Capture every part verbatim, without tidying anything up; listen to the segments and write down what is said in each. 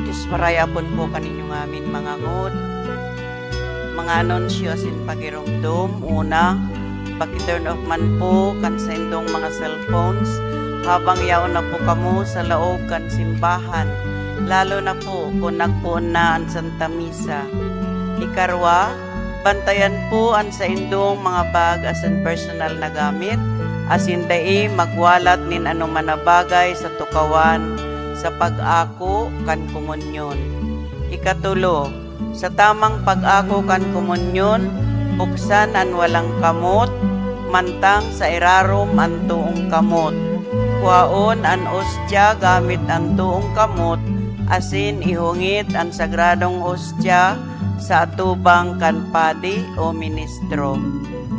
Diyos marayapon po kaninyo ngamin, mga ngod, mga anunsyo asin pagiromdom. Una, paki-turn off man po kan saindong mga cellphones habang yaon na po kamo sa laog kan simbahan, lalo na po kun nagpoon na an Santa Misa. Ikarwa, bantayan po an saindong mga bag asin personal na gamit asin dai magwalat nin anoman na bagay sa tukawan sa pag-ako kan komunyon. Ikatulo, sa tamang pag-ako kan komunyon, buksan an walang kamot, mantang sa irarom an toong kamot. Kuhaon an ostya gamit an toong kamot, asin ihungit an sagradong ostya sa atubang kan padi o ministro.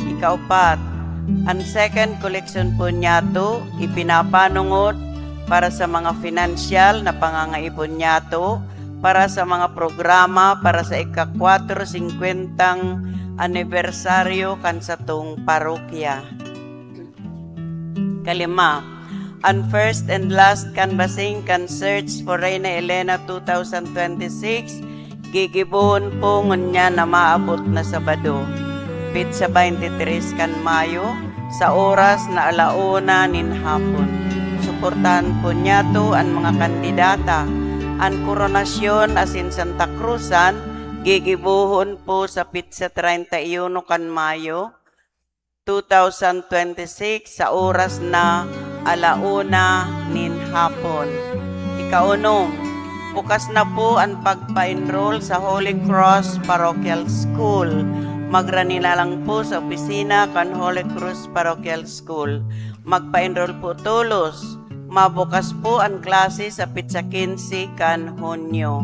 Ikaupat, an second collection po niyato ipinapanongod para sa mga finansyal na pangangaipo niyato, para sa mga programa para sa ika-kwatro singkwentang anibersaryo kan satong parokya. Kalima, an first and last canvassing kan Search for Reina Elena two thousand twenty-six, gigibohon po ngunyan na maabot na Sabado, petsa twenty-three kan Mayo, sa oras na ala una nin hapon. Suportahan po niyato an mga kandidata. An Koronasyon asin Santa Cruzan gigibohon po sa petsa treinta y uno kan Mayo, two thousand twenty-six, sa oras na ala una nin hapon. Ikaunom, bukas na po an pagpa-enroll sa Holy Cross Parochial School. Magrani na lang po sa opisina kan Holy Cross Parochial School. Magpa-enroll po tolos. Mabukas po an klase sa petsa quince kan Hunyo.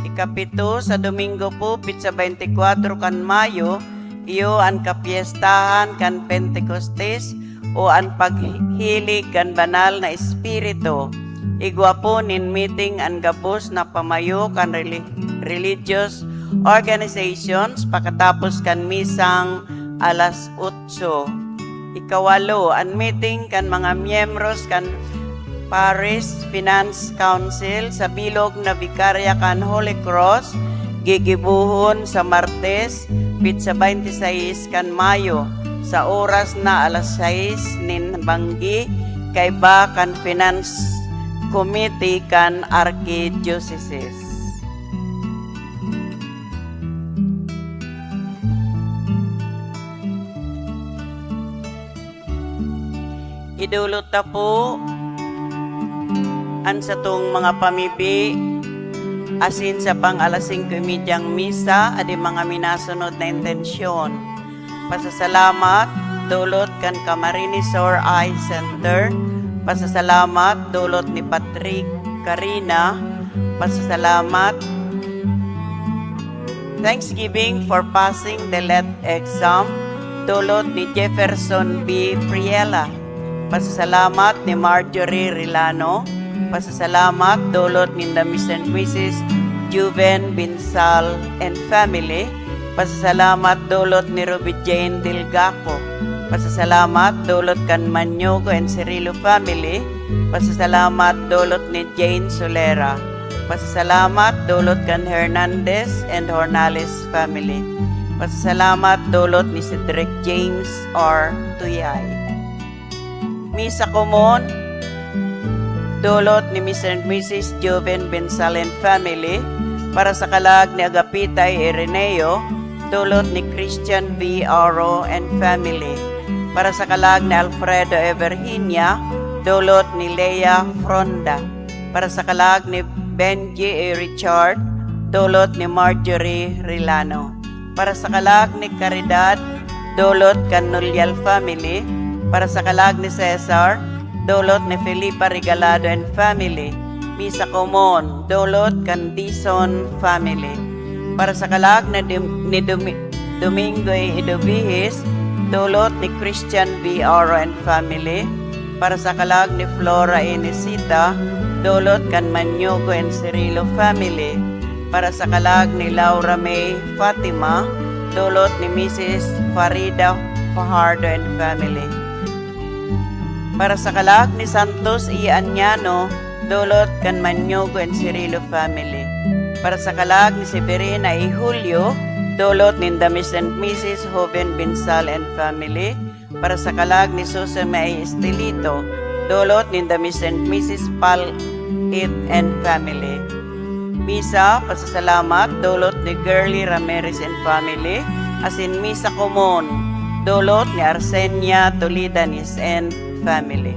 Ikapito, sa Domingo po, petsa twenty-four kan Mayo, iyo an kapyestahan kan Pentecostes o an paghilig kan Banal na Espiritu. Igwa po nin meeting an gabos na pamayo kan reli-, religious organizations pakatapos kan misang alas otso. Ikawalo, an meeting kan mga miyembros kan Parish Finance Council sa bilog na Vicaria kan Holy Cross gigibohon sa Martes, petsa twenty-six kan Mayo, sa oras na alas sais nin banggi, kaiba kan Finance Committee kan Archdiocese. Idolot ta po an satong mga pamibi, asin sa pang alas singko y medyang misa, adi mga minasunod na intensyon. Pasasalamat, dolot kan Camarines Sur Eye Center. Pasasalamat, dolot ni Patrick Carina. Pasasalamat, Thanksgiving for passing the let exam, dolot ni Jefferson B. Priela. Pasasalamat ni Marjorie Rilano. Pasasalamat, dolot ninda Mister and Missus Juven Binsal and family. Pasasalamat, dolot ni Ruby Jane Dilgaco. Pasasalamat, dolot kan Manyogo and Cirilo family. Pasasalamat, dolot ni Jane Solera. Pasasalamat, dolot kan Hernandez and Hornales family. Pasasalamat, dolot ni Cedric James R. Tuyay. Misa Komon, dolot ni Mister and Missus Joven Bensalen family, para sa kalag ni Agapita Ireneo, dolot ni Christian V. Aro and family. Para sa kalag ni Alfredo Everhinia, dolot ni Lea Fronda. Para sa kalag ni Benji A. Richard, dolot ni Marjorie Rilano. Para sa kalag ni Caridad, dolot kan Nulial family. Para sa kalag ni Cesar, dolot ni Felipa Regalado and family. Misa Komon, dolot kan Dison family. Para sa kalag ni Dom-, ni Domi-, Domingo Idobihis, dolot ni Christian V. Oro and family. Para sa kalag ni Flora Inesita, dolot kan Manyogo and Cirilo family. Para sa kalag ni Laura May Fatima, dolot ni Missus Farida Fajardo and family. Para sa kalag ni Santos I. Añano, dolot kan Manyogo and Cirilo family. Para sa kalag ni Severina I. Julio, dolot ninda Mister and Missus Joven Binsal and family. Para sa kalag ni Suseme I. Estelito, dolot ninda Mister and Missus Pal It and family. Misa, pasasalamat, dolot ni Girly Ramirez and family, asin misa komon, Dulot ni Arsenia Tolidanis and family.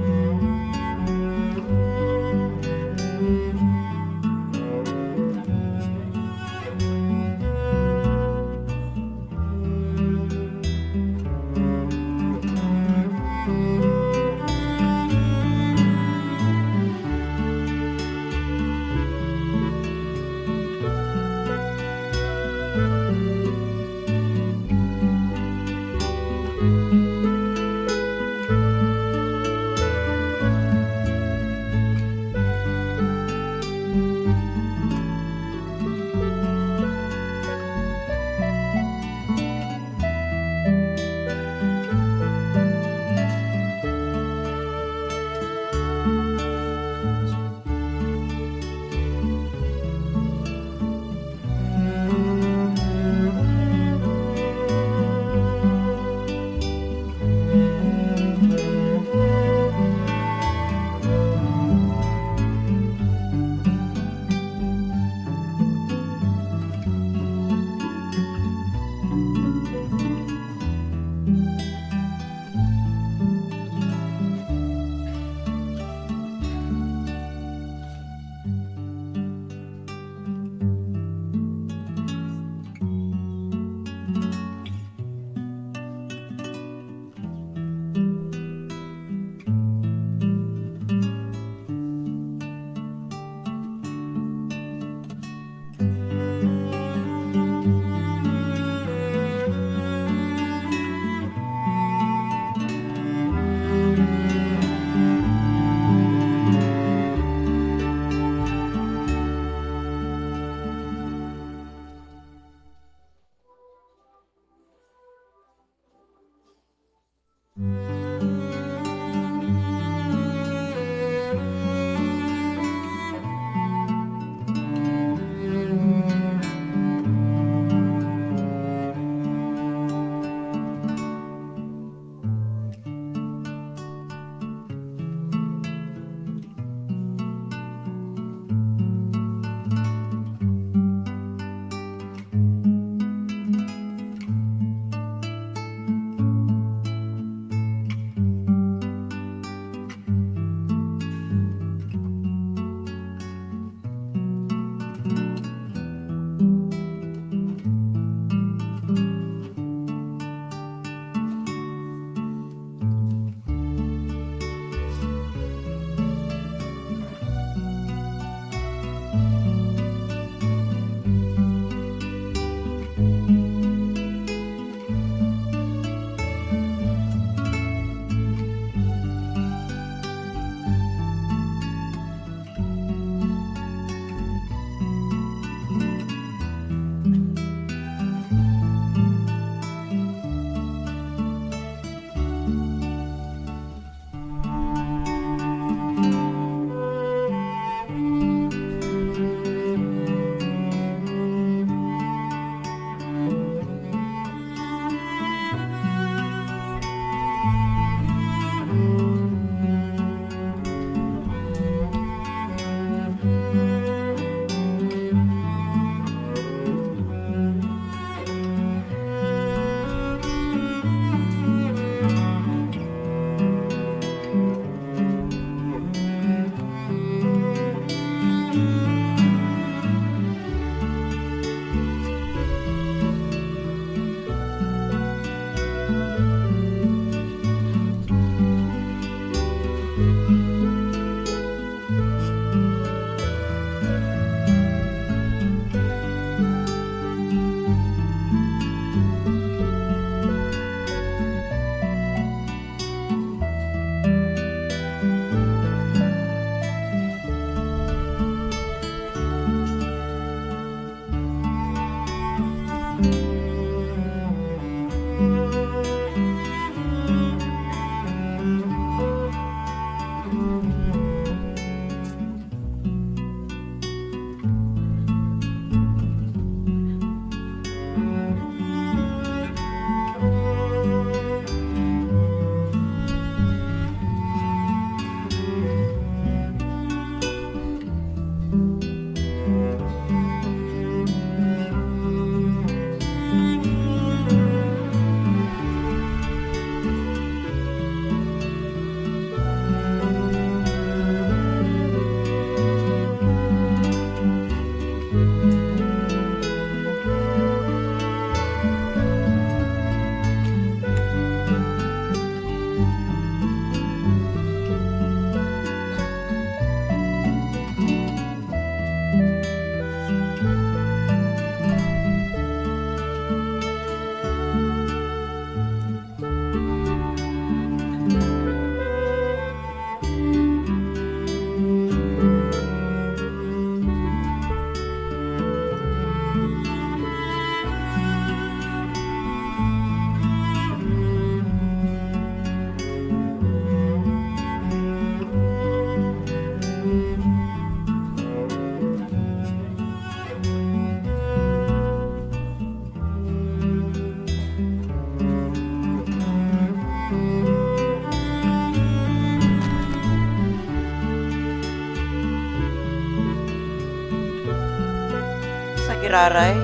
Aray,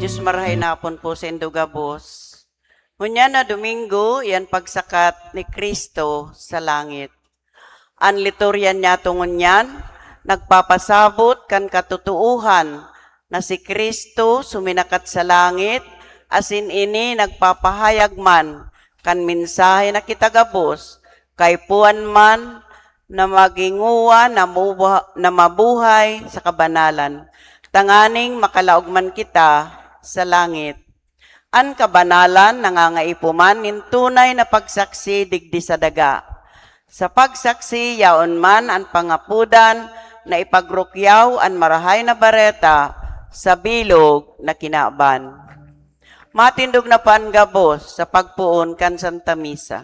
Diyos marahay na hapon po sa indo gabos. Ngunyan na Domingo, yan pagsakat ni Kristo sa langit. An liturya niyato ngunyan nagpapasabot kan katotoohan na si Cristo suminakat sa langit, asin ini nagpapahayag man kan mensahe na kita gabos kaipuhan man na magingowa na mubuha-, na mabuhay sa kabanalan, tanganing makalaog man kita sa langit. An kabanalan nangangaipo man nin tunay na pagsaksi digdi sa daga. Sa pagsaksi, yaon man an pangapodan na ipagrukyaw an Marahay na Bareta sa bilog na kinaban. Matindog na po an gabos sa pagpoon kan Santa Misa.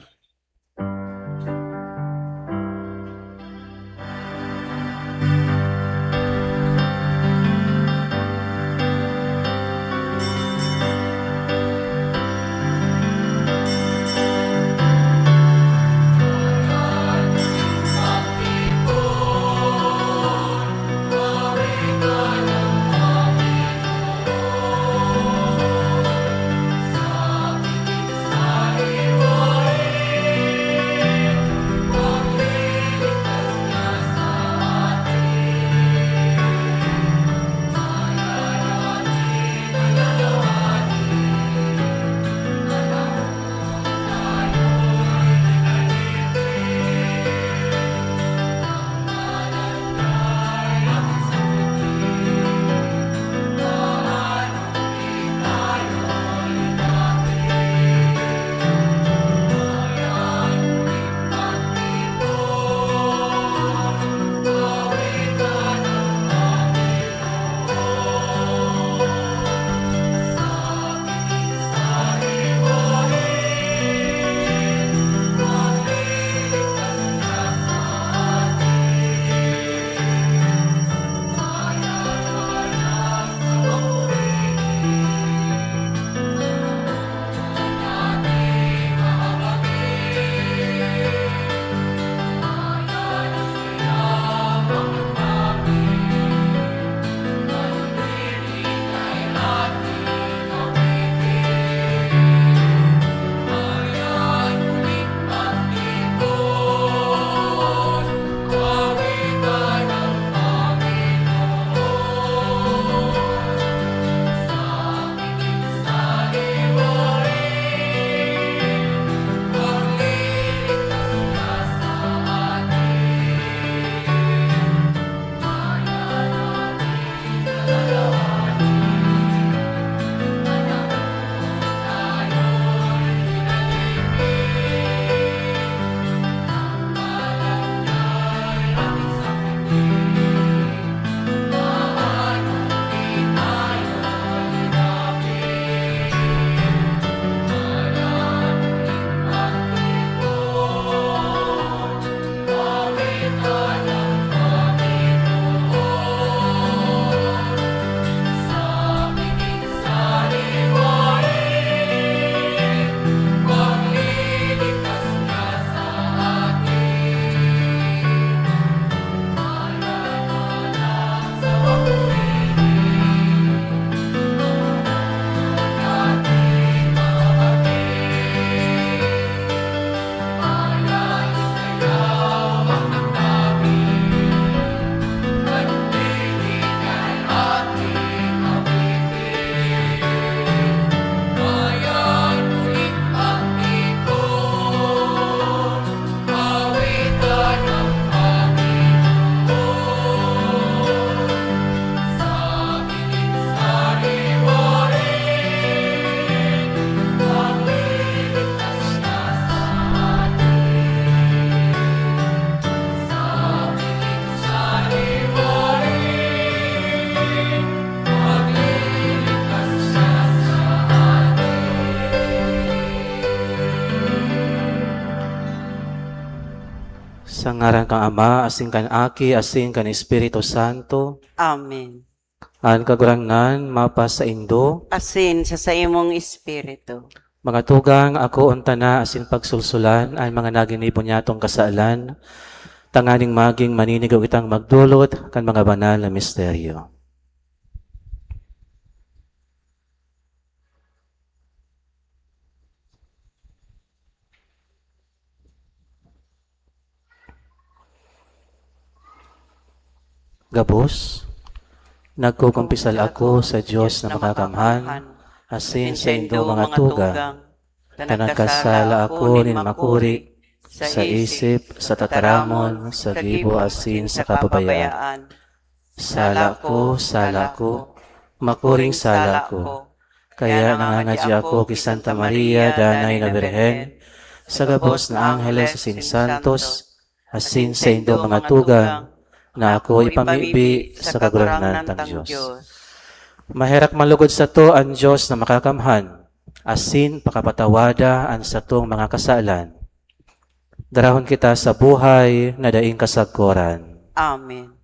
Sa ngaran kan Ama, asin kan Aki, asin kan Espiritu Santo. Amen. An Kagurangnan mapasaindo. Asin sa saimong espiritu. Mga tugang, akoon ta na asin pagsulsulan an mga naginibo niyatong kasalan, tanganing magin maninigo kitang magdolot kan mga banal na misteryo. Gabos, nagkukumpisal ako sa Dios na makakamhan, asin sa indong mga tugang, ta nagkasala ako nin makuri, sa isip, sa tataramon, sa gibo asin sa kapabayaan. Sala ko, sala ko, makuring sala ko. Kaya nangangadya ako ki Santa Maria, Danay na Birhen, sa gabos na angheles asin santos, asin sa indong mga tugang, na ako ipamibi sa Kagurangnan tang Dios. Maherak malugod sato an Dios na makakamhan, asin pakapatawada an satong mga kasalan. Darahon kita sa buhay na daing kasagkoran. Amen.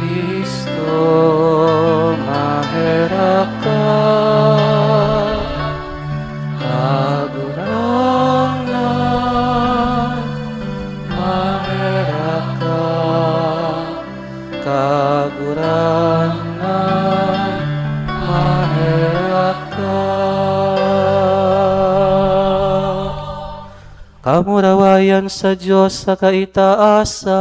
Cristo, maherak ka. Kagurangnan, maherak ka. Kagurangnan, maherak ka. Kamurawayan sa Dios sa kaitaasan.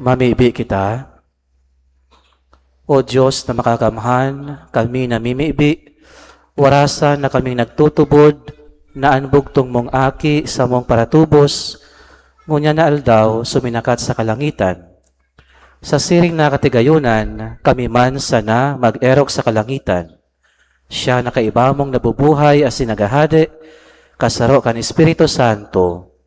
Mamibi kita. O Dios na makakamhan, kami namimibi, warasan na kaming nagtutubod na an bugtong mong Aki samong paratubos, ngunyan na aldaw suminakat sa kalangitan. Sa siring na katigayonan, kami man sana mag-erok sa kalangitan. Siya na kaiba mong nabubuhay asin naghahade, kasaro kan Espiritu Santo,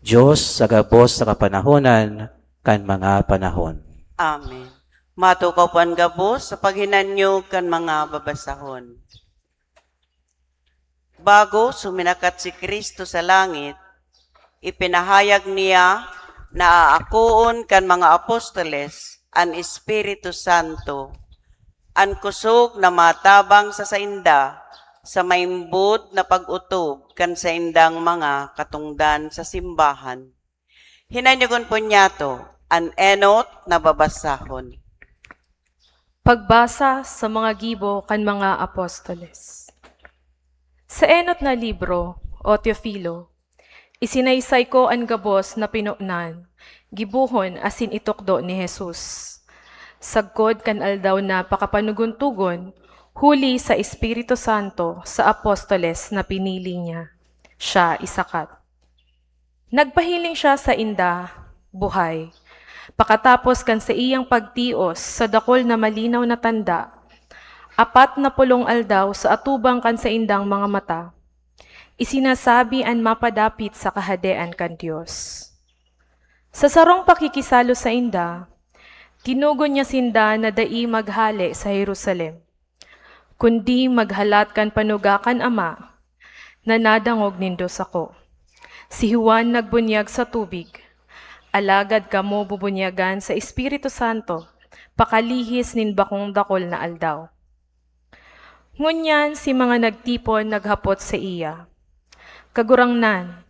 Dios sa gabos sa kapanahonan kan mga panahon. Amen. Matukaw po an gabos sa paghinanyog kan mga babasahon. Bago suminakat si Cristo sa langit, ipinahayag niya na aakoon kan mga apostoles an Espiritu Santo. An kosog na matabang sa sainda sa maimbod na pag-otob kan saindang mga katongdan sa simbahan. Hinanyogon po niyato an enot na babasahon. Pagbasa sa mga gibo kan mga apostoles. Sa enot na libro, O Teofilo, isinaysay ko an gabos na pinonan, gibohon asin itukdo ni Jesus. Sagkod kan aldaw na pakapanugon-tugon, huli sa Espiritu Santo sa apostoles na pinili niya, siya isakat. Nagpahiling siya sainda, buhay. Pakatapos kan saiyang pagtios sa dakul na malinaw na tanda, apat na pulong aldaw sa atubang kan saindang mga mata, isinasabi an mapadapit sa Kahadean kan Dios. Sa sarong pakikisalo sainda, tinugon niya sinda na dai maghale sa Jerusalem, kundi maghalat kan panuga kan Ama na nadangog nindo sako. Si Juan nagbunyag sa tubig, alagad kamo bubunyagan sa Espiritu Santo pakalihis nin bakong dakul na aldaw. Ngunyan si mga nagtipon naghapot saiya, "Kagurangnan,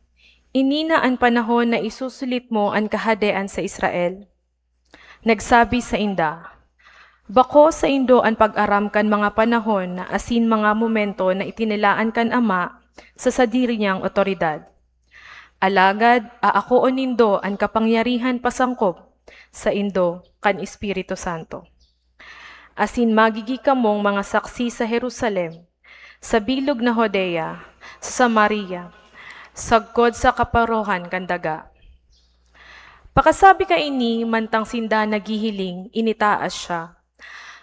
ini na an panahon na isusulit mo an kahadean sa Israel?" Nagsabi sainda, "Bako saindo an pag-aram kan mga panahon asin mga momento na itinilaan kan Ama sa sadiri niyang awtoridad. Alagad aakoon nindo an kapangyarihan pasangkop saindo kan Espiritu Santo. Asin magigi kamong mga saksi sa Jerusalem, sa bilog na Judea, sa Samaria, sagkod sa kaparohan kan daga." Pakasabi kaini, mantang sinda naghihiling, initaas siya,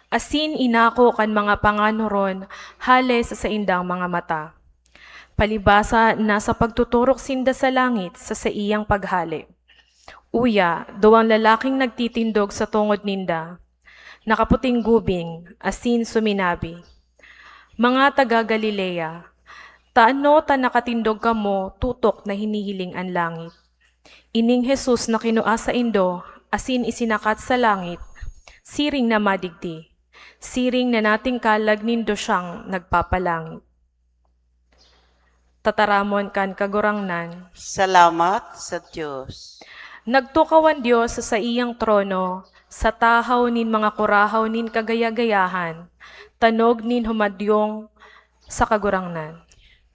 asin inako kan mga panganoron hale sa saindang mga mata, palibasa na sa pagtuturok sinda sa langit sa saiyang paghale. Uya, duwang lalaking nagtitindog sa tongod ninda, nakaputing gubing, asin suminabi, "Mga taga Galilea, tano ta nakatindog kamo tutok na hinihiling an langit? Ining Jesus na kinua saindo asin isinakat sa langit, siring na madigdi, siring na natingkalag nindo siyang nagpapalangit." Tataramon kan Kagurangnan. Salamat sa Dios. Nagtukaw an Dios sa saiyang trono, sa tahaw nin mga kurahaw nin kagaya-gayahan, tanog nin humadyong sa Kagurangnan.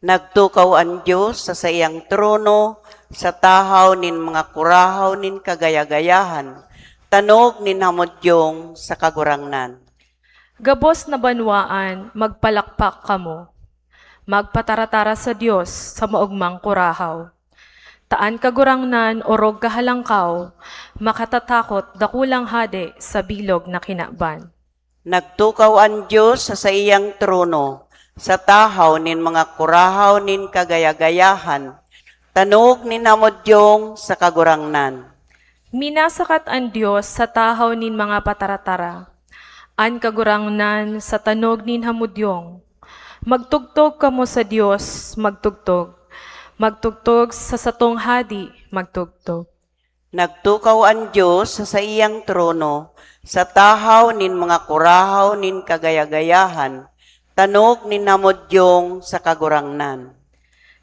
Nagtukaw an Dios sa saiyang trono, sa tahaw nin mga kurahaw nin kagaya-gayahan, tanog nin hamodyong sa Kagurangnan. Gabos na banwaan, magpalakpak kamo. Magpataratara sa Dios sa maogmang kurahaw. Ta an Kagurangnan orog kahalangkaw, makatatakot dakulang hade sa bilog na kinaban. Nagtukaw an Dios sa saiyang trono, sa tahaw nin mga kurahaw nin kagaya-gayahan, tanog nin hamodyong sa Kagurangnan. Minasakat an Dios sa tahaw nin mga pataratara. An Kagurangnan sa tanog nin hamodyong. Magtugtog kamo sa Dios, magtugtog. Magtugtog sa satong Hadi, magtugtog. Nagtukaw an Dios sa saiyang trono, sa tahaw nin mga kurahaw nin kagaya-gayahan, tanog nin hamodyong sa Kagurangnan.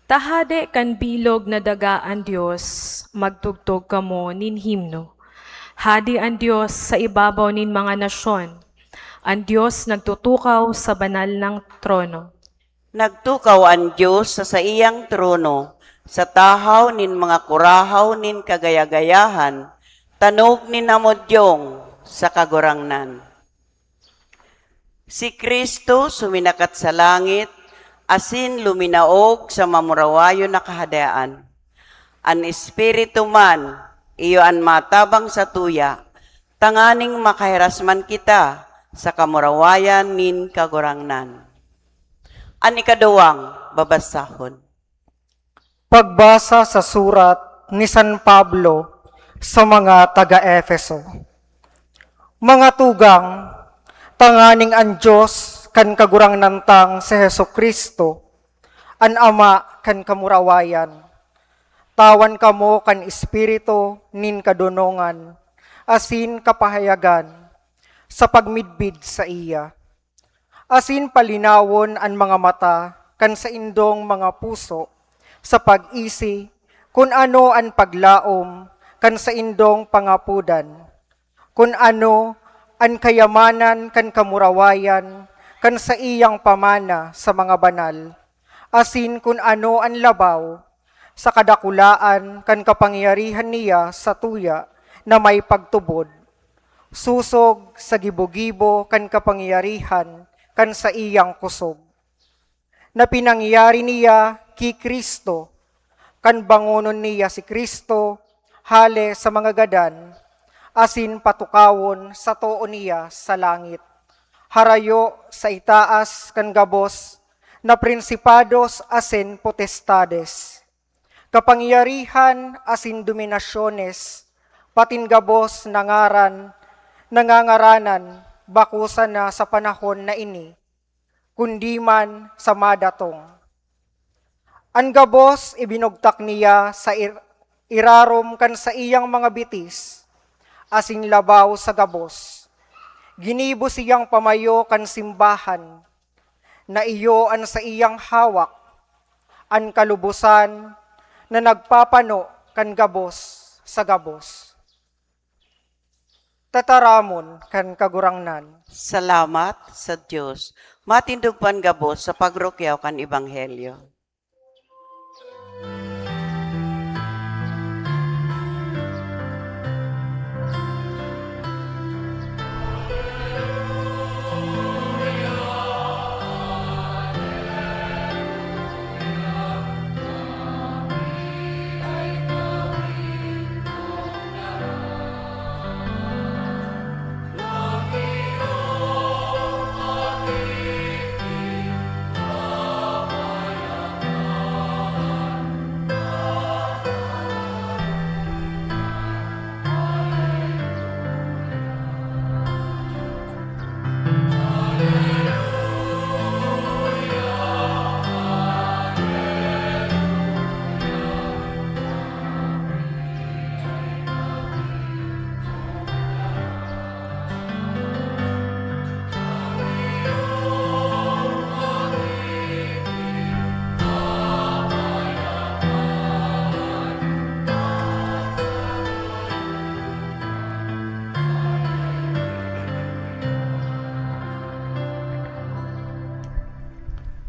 Ta hade kan bilog na daga an Dios, magtugtog kamo nin himno. Hadi an Dios sa ibabaw nin mga nasyon. An Dios nagtutukaw sa banal nang trono. Nagtukaw an Dios sa saiyang trono, sa tahaw nin mga kurahaw nin kagaya-gayahan, tanog nin hamodyong sa Kagurangnan. Si Cristo suminakat sa langit, asin luminaog sa mamurawayon na Kahadean. An Espiritu man, iyo an matabang satuya, tanganing makahiras man kita sa kamurawayan nin Kagurangnan. An ikaduwang babasahon. Pagbasa sa surat ni San Pablo sa mga taga-Efeso. Mga tugang, tanganing an Dios kan Kagurangnan tang si Jesu-Cristo, an Ama kan kamurawayan, tawan kamo kan Espiritu nin kadonongan asin kapahayagan sa pagmidbid saiya. Asin palinawon an mga mata kan saindong mga puso sa pag-isi kun ano an paglaom kan saindong pangapodan, kun ano an kayamanan kan kamurawayan kan saiyang pamana sa mga banal, asin kun ano an labaw sa kadakulaan kan kapangyarihan niya sa tuya na may pagtubod, sosog sa gibo-gibo kan kapangyarihan kan saiyang kusog, na pinangyari niya ki Cristo, kan bangonon niya si Cristo hale sa mga gadan, asin patukawon sa too niya sa langit, harayo sa itaas kan gabos na prinsipados asin potestades, kapangyarihan asin dominasyones, patin gabos na ngaran, nangangaranan bako sana sa panahon na ini, kundi man sa madatong. An gabos ibinugtak niya sa ir-, irarom kan saiyang mga bitis, asin labaw sa gabos, ginibo siyang pamayo kan simbahan, na iyo an saiyang hawak, an kalubosan na nagpapano kan gabos sa gabos. Tataramon kan Kagurangnan. Salamat sa Dios. Matindog pa an gabos sa pagrukyaw kan Ebanghelyo.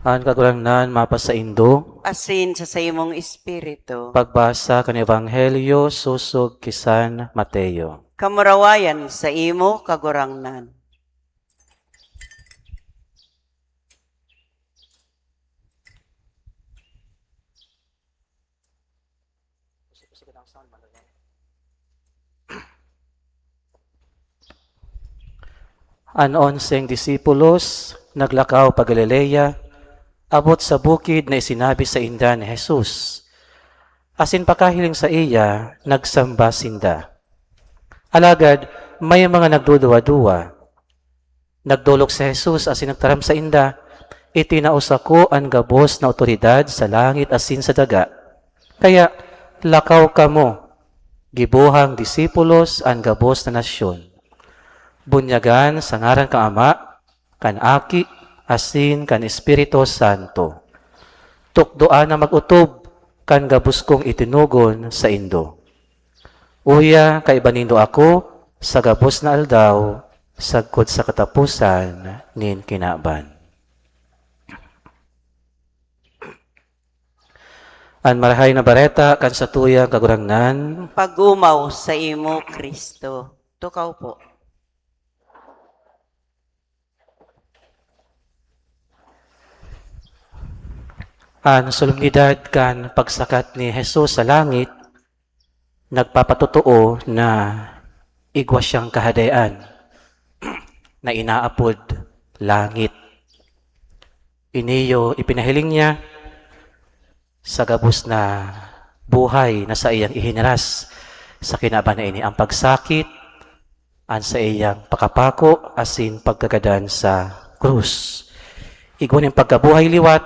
An Kagurangnan mapasaindo. Asin sa saimong espiritu. Pagbasa kan Ebanghelyo sosog ki San Mateo. Kamurawayan saimo, Kagurangnan. An onseng disipulos naglakaw pa Galilea, abot sa bukid na isinabi sainda ni Jesus, asin pakahiling saiya, nagsamba sinda. Alagad may mga nagduduwa-duwa. Nagdolok si Jesus asin nagtaram sainda, "Itinao sako an gabos na awtoridad sa langit asin sa daga. Kaya, lakaw kamo, gibohang disipulos an gabos na nasyon. Bunyagan sa ngaran kan Ama, kan Aki, asin kan Espiritu Santo. Tukdoan na mag-otob kan gabos kong itinugon saindo. Uya, kaiba nindo ako sa gabos na aldaw, sagkod sa kataposan nin kinaban." An Marahay na Bareta kan satuyang Kagurangnan. Pag-omaw saimo, Cristo. Tukaw po. An solemnidad kan pagsakat ni Jesus sa langit nagpapatotoo na igwa siyang kahadean na inaapod langit. Iniyo ipinahiling niya sa gabos na buhay na saiyang ihiniras sa kinaban na ini, ang pagsakit, an saiyang pakapako asin pagkagadan sa krus. Igwa nin pagkabuhay liwat,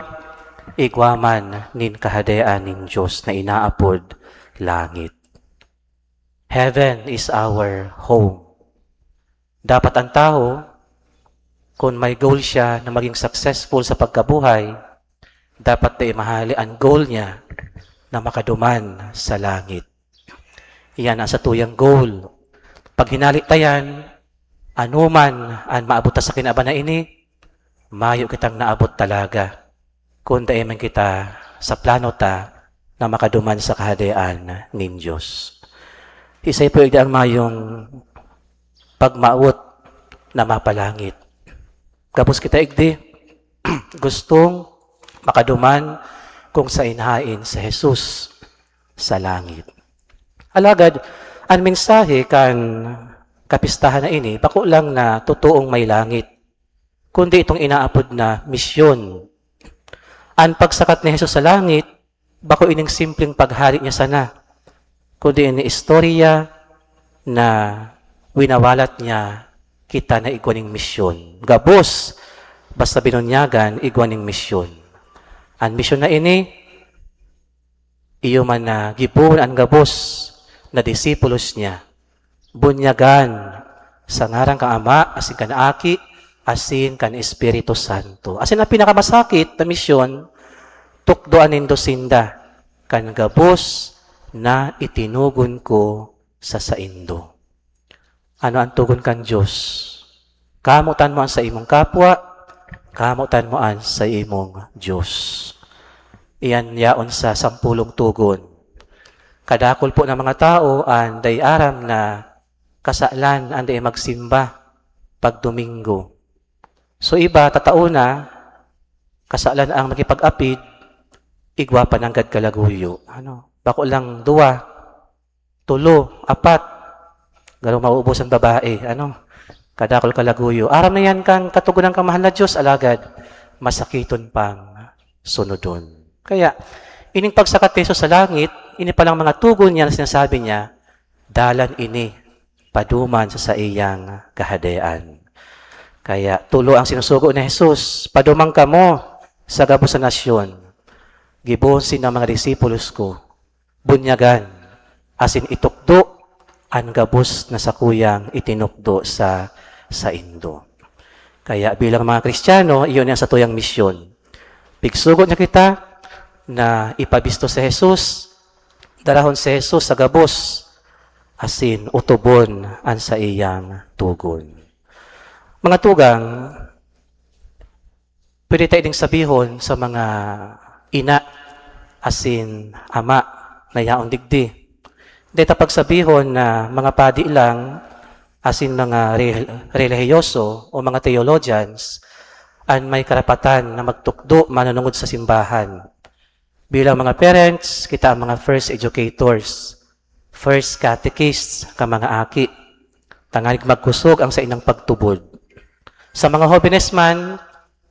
igwa man nin Kahadean nin Dios na inaapod langit. Heaven is our home. Dapat an tawo Kun may goal siya na maging successful sa pagkabuhay, dapat dai mahali an goal niya na makaduman sa langit. Iyan ang satuyang goal. Pag hinali ta yan, anoman an maabot ta sa kinaban na ini, mayo kitang naabot talaga kun dai man kita sa plano ta na makaduman sa Kahadean nin Dios. Isay po igdi ang mayong pagmawot na mapalangit. Gabos kita igdi, gustong makaduman kung saen haen si Jesus sa langit. Alagad, an mensahe kan kapistahan na ini, bako lang na totoong may langit, kundi itong inaapod na misyon. An pagsakat ni Jesus sa langit, bako ining simpleng paghale niya sana, kundi ini istorya na winawalat niya kita na igwa ning misyon. Gabos, basta binunyagan, igwa ning misyon. An misyon na ini, iyo man na gibohon an gabos na disipulos niya. Bunyagan sa ngaran kan Ama, asin kan Aki, asin kan Espiritu Santo. Asin ang pinakamasakit na misyon, tukdoan nindo sinda kan gabos na itinugon ko sa saindo. Ano ang tugon kan Dios? Kamotan mo an saimong kapwa, kamotan mo an saimong Dios. Iyan yaon sa sampolong tugon. Kadakul po ng mga tao an dai aram na kasalan an dai magsimba pag Domingo. So iba, tatao na, kasalan ang makipag-apid, igwa pa nanggad kalaguyo. Ano? Bako lang duwa, tulo, apat, garo mauubos ang babae. Ano? Kadakul kalaguyo. Aram na yan kan Katogonan kan mahal na Dios, alagad masakiton pang sunodon. Kaya, ining pagsakat ni Jesus sa langit, ini palang mga tugon niya na sinasabi niya, dalan ini paduman sa saiyang Kahadean. Kaya tulo ang sinusugo ni Jesus, "Paduman kamo sa gabos na nasyon." Gibohon sinda mga disipulos ko, bunyagan, asin itukdo an gabos na sakuyang itinukdo sa saindo. Kaya bilang mga Kristiyano, iyon ang satuyang misyon. Pigsugot niya kita na ipabisto si Jesus, darahon si Jesus sa gabos, asin utubon an saiyang tugon. Mga tugang, pwede ta ining sabihon sa mga ina asin ama na yaon digdi. Dai ta pagsabihon na mga padi lang asin mga re-, relihiyoso o mga theologians an may karapatan na magtukdo manunungod sa simbahan. Bilang mga parents, kita ang mga first educators, first catechists kan mga aki, tanganing magkusog ang saindang pagtubod. Sa mga hobenes man,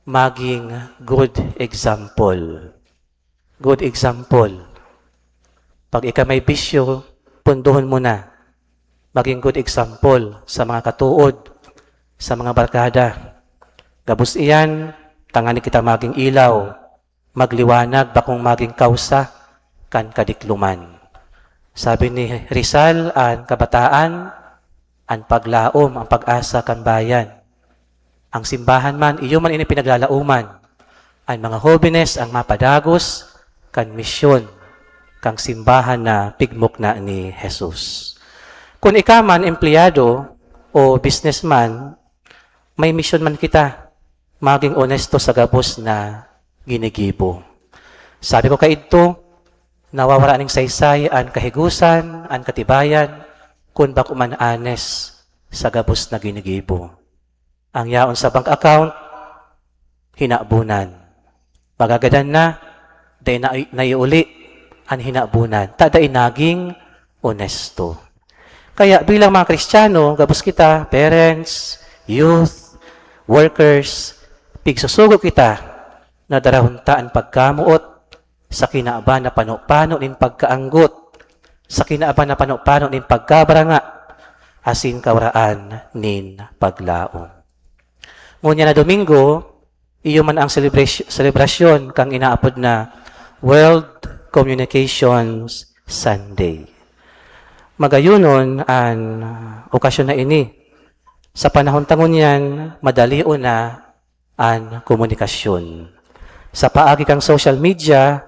maging good example. Good example. Pag ika may bisyo, pundohon mo na. Maging good example sa mga katood, sa mga barkada. Gabos iyan, tanganing kita maging ilaw, magliwanag, bakong maging kawsa kan kadikloman. Sabi ni Rizal, "An kabataan, an paglaom, an pag-asa kan bayan." Ang simbahan man, iyo man ini pinaglalaoman. An mga hobenes an mapadagos kan misyon kan simbahan na pigmukna ni Jesus. Kun ika man empleyado o businessman, may misyon man kita, maging onesto sa gabos na ginigibo. Sabi ko kaidto, nawawara ning saysay an kahigosan, an katibayan, kun bako man honest sa gabos na ginigibo. Ang yaon sa bank account, hinabonan. Magagadan na, dai na naiuli an hinabonan. Ta dai naging onesto. Kaya bilang mga Kristiyano, gabos kita, parents, youth, workers, pigsusugo kita na darahon ta an pagkamoot sa kinaban na pano-pano nin pagkaanggot, sa kinaban na pano-pano nin pagkabaranga, asin kawaraan nin paglaom. Ngunyan na Domingo, iyo man ang celebration, selebrasyon kan inaapod na World Communications Sunday. Magayonon an okasyon na ini Sa panahon ta ngunyan, madalion na an komunikasyon. Sa paagi kan social media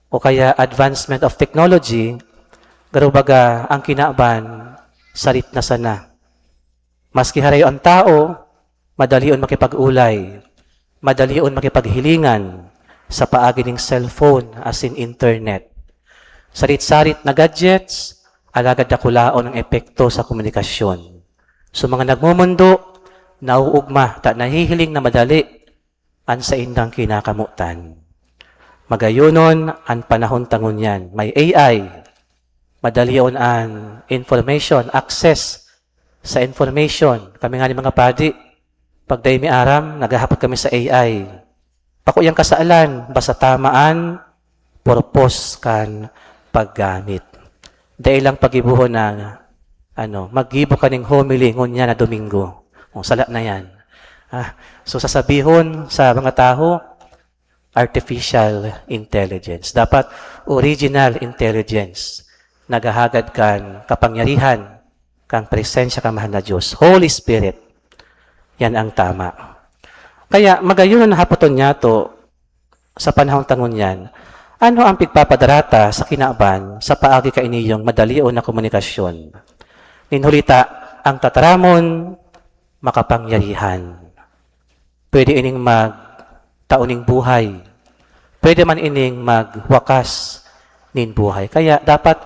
o kaya advancement of technology, garo baga ang kinaban sarit na sana. Maski harayo an tawo, madalion makipag-olay, madalion makipaghilingan sa paagi ning cellphone asin internet. Sarit-sarit na gadgets, alagad dakulaon ang epekto sa komunikasyon. So, mga nagmomondo, nauugma ta nahihiling na madali an saindang kinakamotan. Magayonon an panahon ta ngunyan. May A I, madalion an information, access sa information. Kami nga ni mga padi, pag dai mi aram, naghahapot kami sa A I. Bako yang kasalan, basta tama an purpose kan paggamit. Dai lang pagibohon na, ano, maggibo ka ning homily ngunyan na Domingo. O, sala na yan. Ah, so, sasabihon sa mga tawo, artificial intelligence. Dapat original intelligence, naghahagad kan kapangyarihan, kan presensya kan mahal na Diyos. Holy Spirit, yan ang tama. Kaya, magayon na hapoton niyato, sa panahon ta ngunyan, ano ang pigpapadarata sa kinaban sa paagi kainiyong madalion na komunikasyon? Nin huli ta, ang tataramon, makapangyarihan. Pwede ining magtao ning buhay. Pwede man ining magwakas nin buhay. Kaya dapat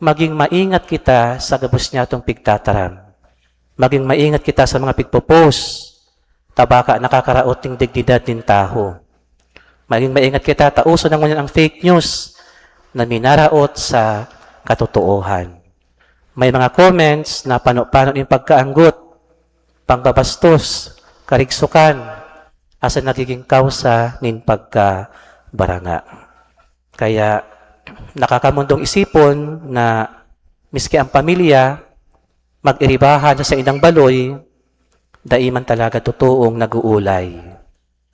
maging maingat kita sa gabos niyatong pigtataram. Maging maingat kita sa mga pigpo-post. Ta baka nakakaraot ning dignidad nin tawo. Maging maingat kita ta uso na ngunyan ang fake news na minaraot sa katotoohan. May mga comments na pano-pano nin pagkaanggot, pangbabastos, karigsukan, asin nagiging kawsa nin pagkabaranga. Kaya, nakakamundong isipon na miski ang pamilya, mag-iribahan sa saindang baloy, dai man talaga totoong nag-uulay.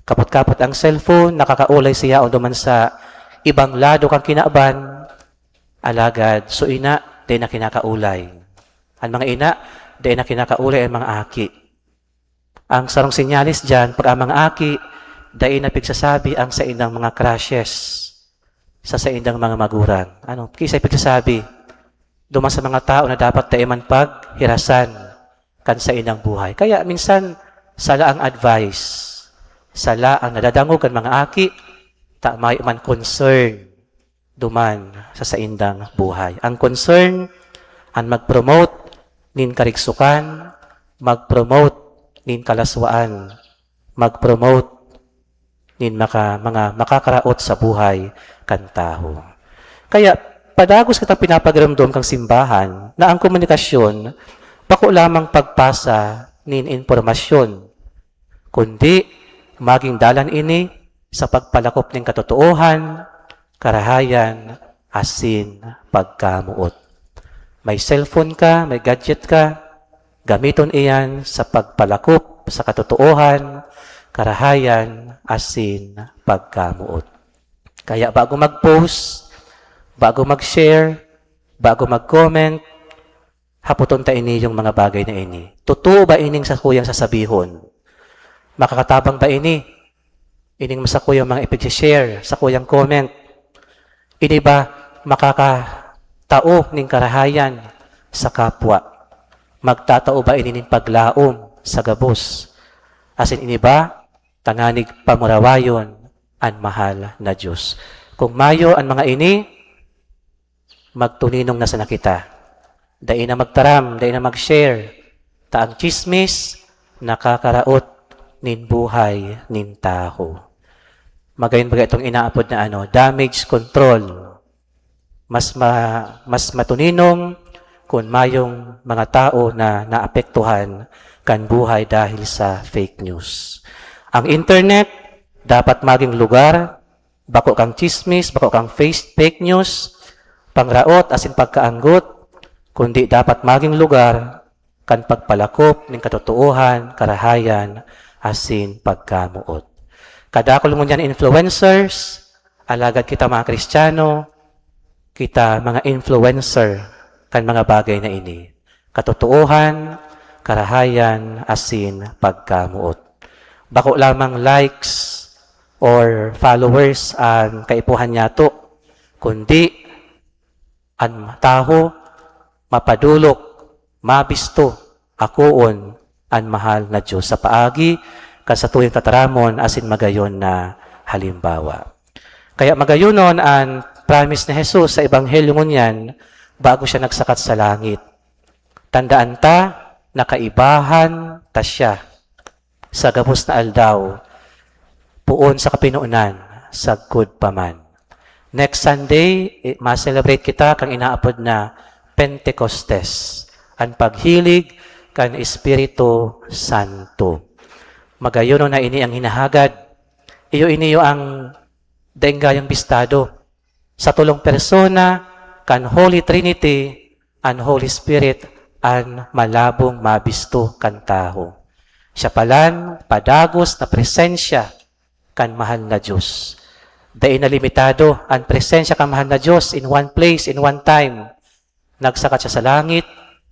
Kapot-kapot ang cellphone, nakakaulay siya o duman sa ibang lado kan kinaban, alagad so ina, dai na kinakaulay. Ang mga ina, dai na kinakaulay ang mga aki. Ang sarong senyales diyan, pag ang mga aki, dai na pigsasabi ang saindang mga crushes sa saindang mga magurang. Ano, kisay pigsasabi, duman sa mga tao na dapat dai man paghirasan kan saindang buhay. Kaya minsan, sala ang advice, sala ang nadadangog kan mga aki, ta mayo man concern duman sa saindang buhay. Ang concern, an mag-promote nin karigsukan, mag-promote nin kalaswaan, mag-promote nin maka-, mga makakaraot sa buhay kan tawo. Kaya, padagos kitang pinapagiromdom kan simbahan na ang komunikasyon bako lamang pagpasa nin impormasyon, kundi maging dalan ini sa pagpalakop nin katotoohan, karahayan, asin pagkamoot. May cellphone ka, may gadget ka, gamiton iyan sa pagpalakop sa katotoohan, karahayan, asin pagkamoot. Kaya bago mag-post, bago mag-share, bago mag-comment, hapoton ta ini yung mga bagay na ini. Totoo ba ining sakuyang sasabihon? Makakatabang ba ini? Ining masakuyang mga ipag-share, sakuyang comment. Ini ba makakatao ning karahayan sa kapwa? Magtatao ba ini ning paglaom sa gabos? Asin ini ba tanganig pamurawayon an mahal na Diyos? Kung mayo an mga ini, magtuninong na sana kita. Dai na magtaram, dai na mag-share. Ta ang tsismis, nakakaraot nin buhay nin tawo. Magayon baga itong inaapod na ano, damage control. Mas ma-, mas matuninong kun mayong mga tao na naapektuhan kan buhay dahil sa fake news. Ang internet dapat maging lugar bako kan tsismis, bako kan face-, fake news, pangraot asin pagkaanggot, kundi dapat magin lugar kan pagpalakop nin katotoohan, karahayan, asin pagkamoot. Kadakul ngunyan influencers, alagad kita mga Kristiyano, kita mga influencer kan mga bagay na ini. Katotoohan, karahayan asin pagkamoot. Bako lamang likes or followers an kaipuhan niyato, kundi an tawo mapadolok, mabisto, akoon an mahal na Dios sa paagi kan satuyang tataramon asin magayon na halimbawa. Kaya magayonon an promise ni Jesus sa Ebanghelyo ngunyan bago siya nagsakat sa langit. Tandaan ta na kaibahan ta siya sa gabos na aldaw, poon sa kapinonan, sagkod pa man. Next Sunday, eh, ma-celebrate kita kan inaapod na Pentecostes, an paghilig kan Espiritu Santo. Magayon na ini ang hinahagad. Iyo ini ang daing gayang bistado. Sa tolong persona kan Holy Trinity, an Holy Spirit an malabong mabisto kan tawo. Siya palan padagos na presensya kan mahal na Dios. Dai na limitado an presensya kan mahal na Dios in one place, in one time. Nagsakat siya sa langit,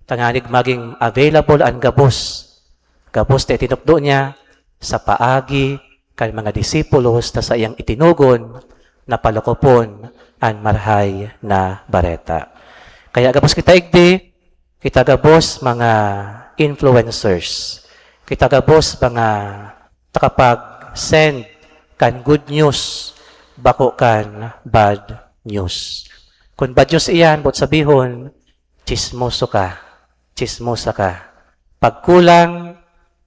tanganing magin available an gabos. Gabos na itinukdo niya sa paagi kan mga disipulos na saiyang itinugon na palakopon an Marahay na Bareta. Kaya gabos kita igdi, kita gabos mga influencers, kita gabos mga takapag-send kan good news, bako kan bad news. Kun bad news iyan, boot sabihon, tsismoso ka, tsismosa ka. Pag kulang,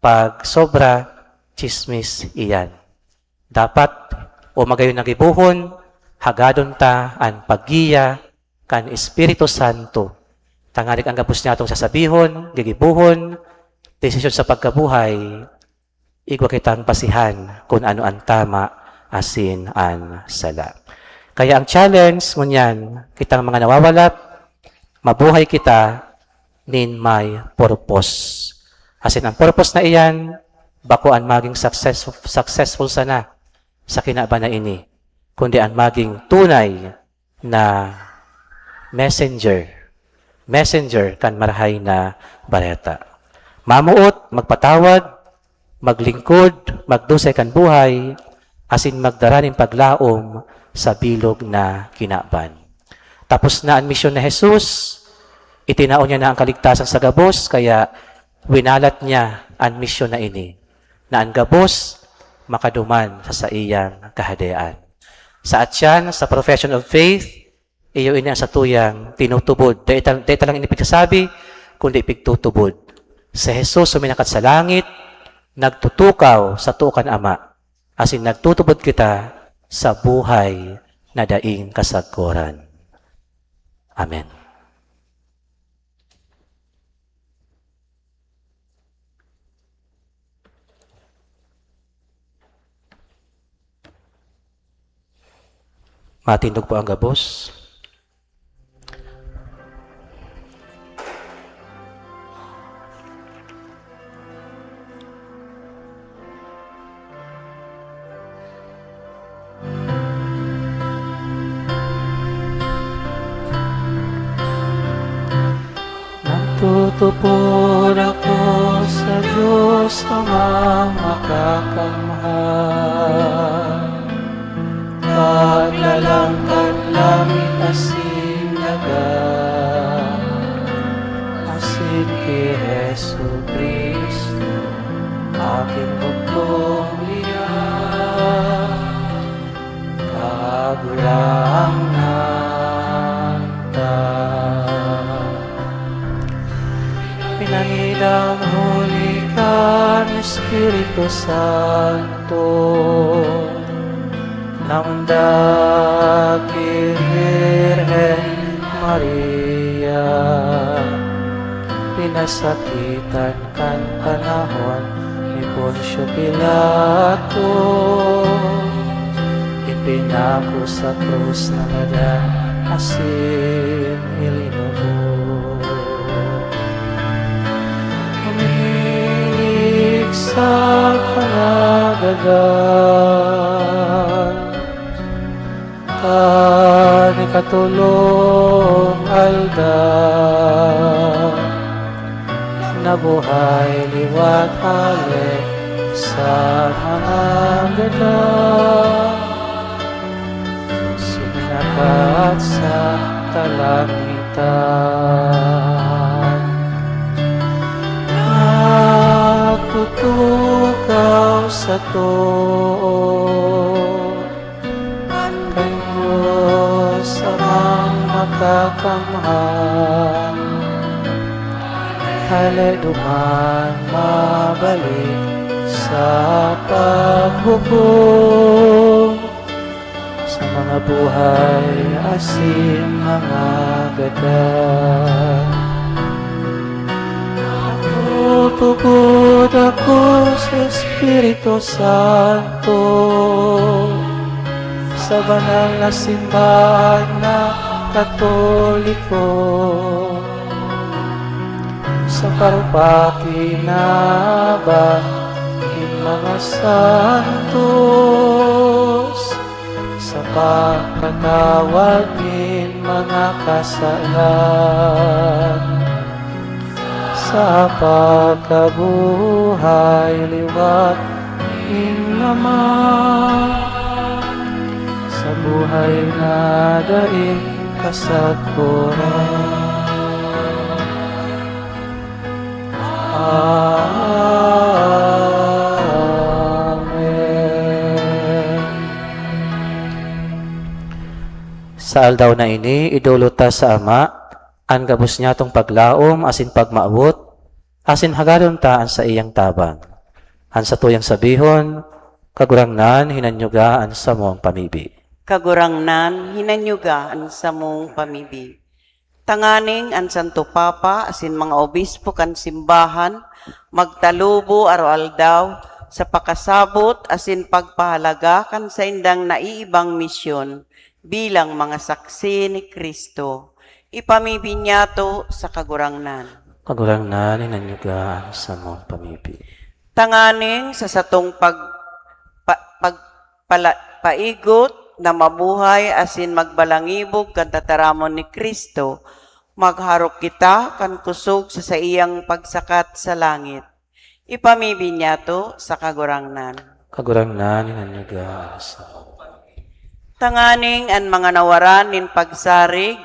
pag sobra, tsismis iyan. Dapat, o magayon na gibohon, hagadon ta an paggiya kan Espiritu Santo. Tanganing an gabos niyatong sasabihon, gigibohon, desisyon sa pagkabuhay, igwa kitang basihan kun ano an tama asin an sala. Kaya ang challenge ngunyan, kitang mga nawawalat, mabuhay kita nin may purpose. Asin ang purpose na iyan, bako an magin success-, successful sana sa kinaban na ini, kundi an magin tunay na messenger, messenger kan Marahay na Bareta. Mamoot, magpatawad, maglingkod, magdusay kan buhay, asin magdara nin paglaom sa bilog na kinaban. Tapos na an misyon ni Jesus, itinao niya na an kaligtasan sa gabos, kaya winalat niya an misyon na ini, na an gabos makaduman sa saiyang Kahadean. Sa atyan, sa profession of faith, iyo ini an satuyang tinutubod. Dai ta, dai ta lang ini pigsasabi, kundi pigtutubod. Si Jesus suminakat sa langit, nagtutukaw sa too kan Ama, asin nagtutubod kita sa buhay na daing kasagkoran. Amen. Matindog po ang gabos. Nagtutupod ako sa Diyos Amang Makakamahal, paglalang kan langit asin daga, asin ki Jesu-Cristo, aking bugtong liyan, Kagurangnan ta. Pinangidang huli kan Espiritu Santo, naundag ki Birhen Maria, pinasakitan kan panahon ni Poncio Pilato, ipinako sa krus na ngadan asin ilinubog. Umilig sa panagadan, kan ikatolong aldaw, Nabuhay liwat hale sa mga gadan, suminakat sa kalangitan. Nagtutukaw sa too, Kan Dios Amang Makakamhan, hale duman mabalik sa paghukom sa mga buhay asin mga gadan. Nagtutubod ako sa Espiritu Santo, sa banal na simbahan na Katoliko, sa parupaki na aba nin mga santos, sa pagpatawad nin mga kasalan, sa pagkabuhay liwat nin Ama, sa buhay na daing kasagkoran. Amen. Sa aldaw na ini, idolot ta sa Ama an gabos niyatong paglaom asin pagmawot, asin hagadon ta an saiyang tabang. An satuyang sabihon, "Kagurangnan, hinanyuga an samong pamibi." Kagurangnan, hinanyuga an samong pamibi. Tanganing an Santo Papa asin mga obispo kan simbahan magtalubo aroaldaw sa pakasabot asin pagpahalaga kan saindang naiibang misyon bilang mga saksi ni Cristo. Ipamibi niyato sa Kagurangnan. Kagurangnan, hinanyuga an samong pamibi. Tanganing sa satong pag-, pa-, pag-, pala-, paigot na mabuhay asin magbalangibog kan tataramon ni Cristo, magharok kita kan kusog sa saiyang pagsakat sa langit. Ipamibi niyato sa Kagurangnan. Kagurangnan, hinanyuga an samong pamibi. Tanganing an mga nawaran nin pagsarig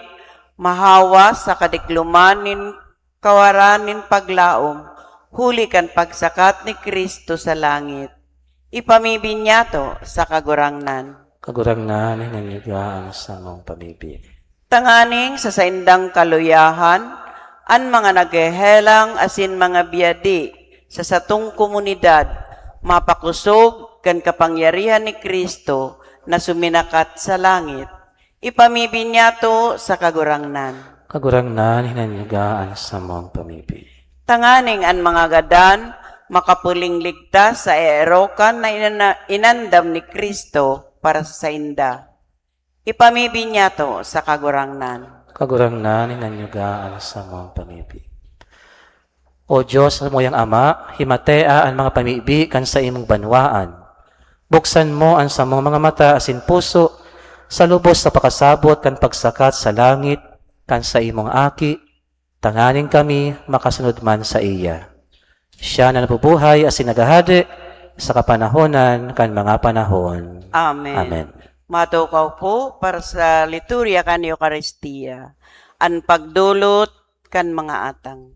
mahawa sa kadikloman nin kawaran nin paglaom, huli kan pagsakat ni Cristo sa langit. Ipamibi niyato sa Kagurangnan. Kagurangnan, hinanyuga an samong pamibi. Tanganing sa saindang kaluyahan, an mga naghehelang asin mga biyadi sa satong komunidad mapakosog kan kapangyarihan ni Cristo na suminakat sa langit. Ipamibi niyato sa Kagurangnan. Kagurangnan, hinanyuga an samong pamibi. Tanganing an mga gadan makapuling ligtas sa erokan na inana-, inandam ni Cristo para sa sainda. Ipamibi niyato sa Kagurangnan. Kagurangnan, hinanyuga an samong pamibi. O Dios, samuyang Ama, himatea an mga pamibi kan saimong banwaan. Buksan mo an samong mga mata asin puso sa lubos sa pakasabot kan pagsakat sa langit kan saimong Aki, tanganing kami makasunod man saiya. Siya na nabubuhay asin naghahade sa kapanahonan kan mga panahon. Amen. Amen. Matukaw po para sa liturya kan Eukaristia, an pagdolot kan mga atang.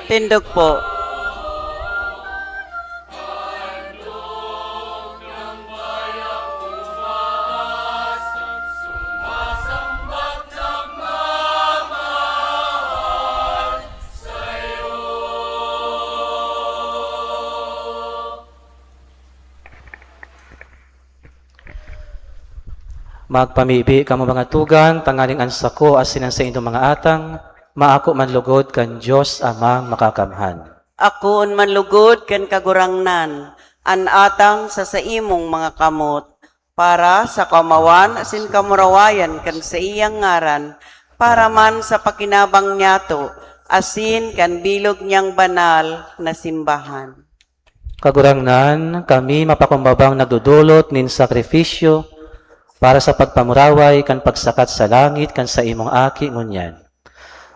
Tindog po. Magpamibi kamo, mga tugang, tanganing an sako asin an saindong mga atang maako man lugod kan Dios Amang Makakamhan. Akoon man lugod kan Kagurangnan an atang sa saimong mga kamot, para sa kamawan asin kamurawayan kan saiyang ngaran, para man sa pakinabang niyato asin kan bilog niyang banal na simbahan. Kagurangnan, kami mapakumbabang nagdodolot nin sakrifisyo para sa pagpamuraway kan pagsakat sa langit kan saimong Aki ngunyan.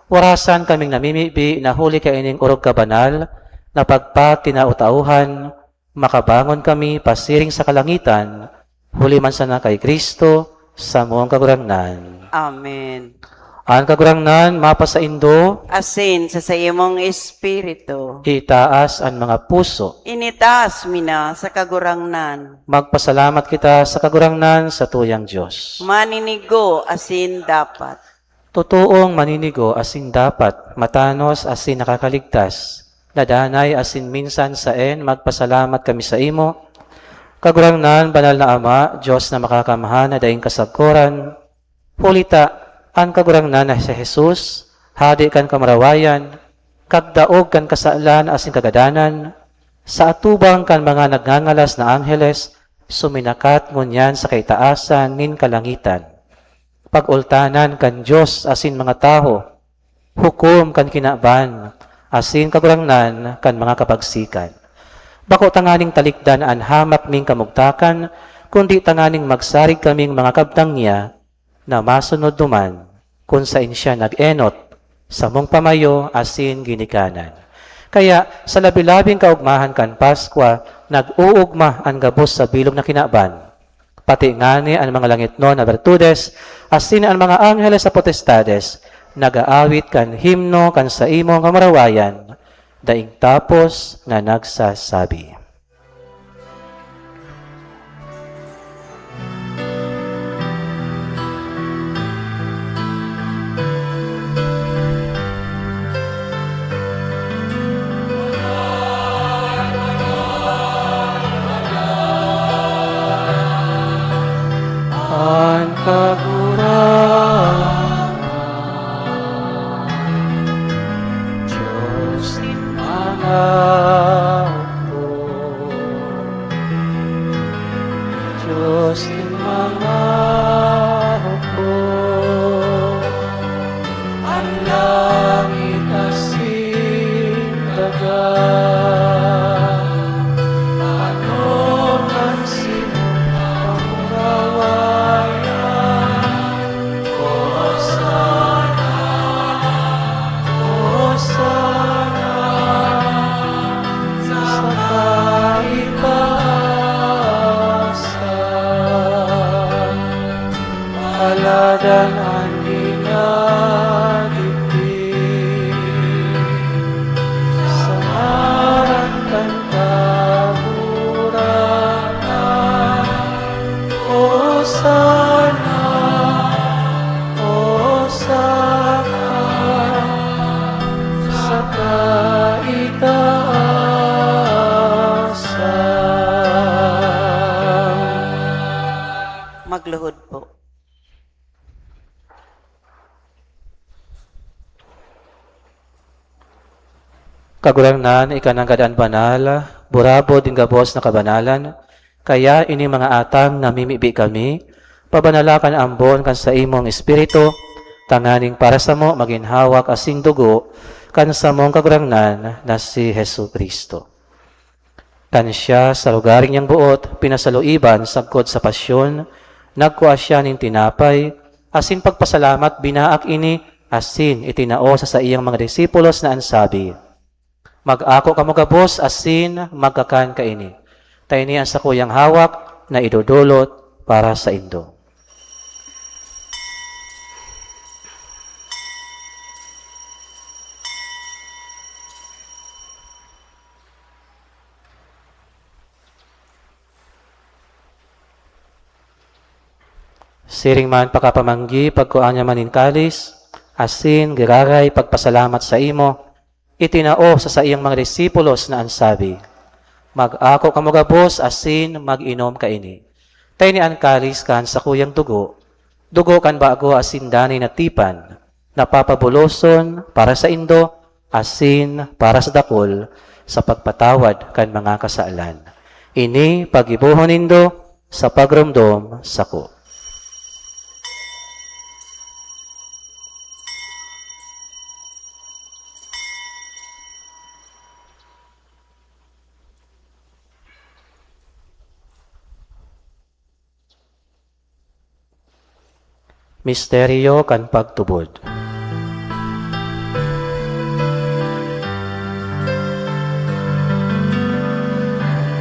Warasan kaming namimibi na huli kaining orog ka banal na pagpatinao-taohan, makabangon kami pasiring sa kalangitan, huli man sana kay Cristo, samong Kagurangnan. Amen. An Kagurangnan mapasaindo. Asin sa saimong espiritu. Itaas an mga puso. Initaas mi na sa Kagurangnan. Magpasalamat kita sa Kagurangnan, sa tuyang Dios. Maninigo asin dapat. Totoong maninigo asin dapat, matanos asin nakakaligtas, na danay asin minsan saen magpasalamat kami saimo, Kagurangnan, Banal na Ama, Dios na Makakamhan na daing kasagkoran. Huli ta, an Kagurangnan na si Jesus, Hade kan kamurawayan, kagdaog kan kasalan asin kagadanan, sa atubang kan mga nagngangalas na angheles, suminakat ngunyan sa kaitaasan nin kalangitan. Pag-ultanan kan Dios asin mga tawo, hukom kan kinaban asin kagurangnan kan mga kapagsikan. Bako tanganing talikdan an hamak ning kamugtakan, kundi tanganing magsarig kaming mga kabtang niya na masunod duman kun saen siya nag-enot, samong pamayo asin ginikanan. Kaya, sa labi-labing kaogmahan kan Paskwa, nag-oogma an gabos sa bilog na kinaban. Pati ngani an mga langitnon na bertudes asin an mga angheles sa potestades nag-aawit kan himno kan saimong kamurawayan, daing tapos na nagsasabi. An Kagurangnan, Dios nin mga hukbo, Dios nin mga hukbo, an langit asin daga, ano man sinong kamurawayan. Hosana, Hosana sa kaitaasan. Paladan an ginadipi sa ngaran kan Kagurangnan. Hosana, Hosana sa kaitaasan. Magluhod po. Kagurangnan, ika nanggad an banal, burabod nin gabos na kabanalan, kaya ini mga atang namimibi kami, pabanala kan ambon kan saimong Espiritu, tanganing para samo magin hawak asin dugo kan samong Kagurangnan na si Jesu-Cristo. Kan siya, sa lugaring niyang boot, pinasaluiban sagkod sa pasyon, nagkua siya nin tinapay, asin pagpasalamat, binaak ini, asin itinao sa saiyang mga disipulos na an sabi, "Mag-ako kamo gabos asin magkakan kaini. Ta ini an sakuyang hawak na idodolot para saindo." Siring man pakapamanggi, pagkua niya man nin kalis, asin giraray pagpasalamat saimo, itinao sa saiyang mga disipulos na an sabi, "Mag-ako kamo gabos asin mag-inom kaini. Ta ini an kalis kan sakuyang dugo, dugo kan bago asin danay na tipan, na papabuloson para saindo asin para sa dakul sa pagpatawad kan mga kasalan. Ini paggibohon nindo sa pagromdom sako." Misteryo kan pagtubod.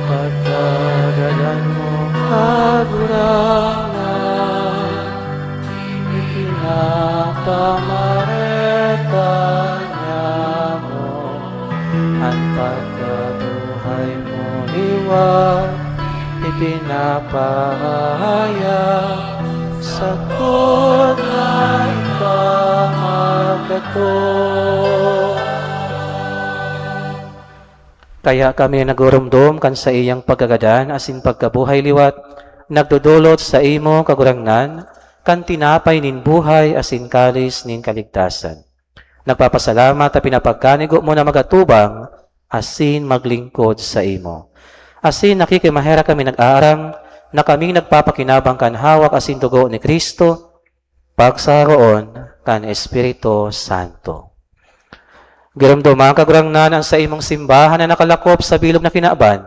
Pagkagadan mo, Kagurangnan, ipinapamareta niamo an pagkabuhay mo liwat, ipinapahayag sa kota ika magkato. Kaya kami na nagurumdom kan saiyang pagkagadan asin pagkabuhay liwat, nagdodolot saimo, Kagurangnan, kan tinapay nin buhay asin kalis nin kaligtasan. Nagpapasalamat ta pinapagkanigo mo na magatubang asin maglingkod saimo. Asin nakikimaherak kami nag-aarang na kaming nagpapakinabang kan hawak asin dugo ni Cristo, pagsaroon kan Espiritu Santo. Giromdoman, Kagurangnan, an saimong simbahan na nakalakop sa bilog na kinaban,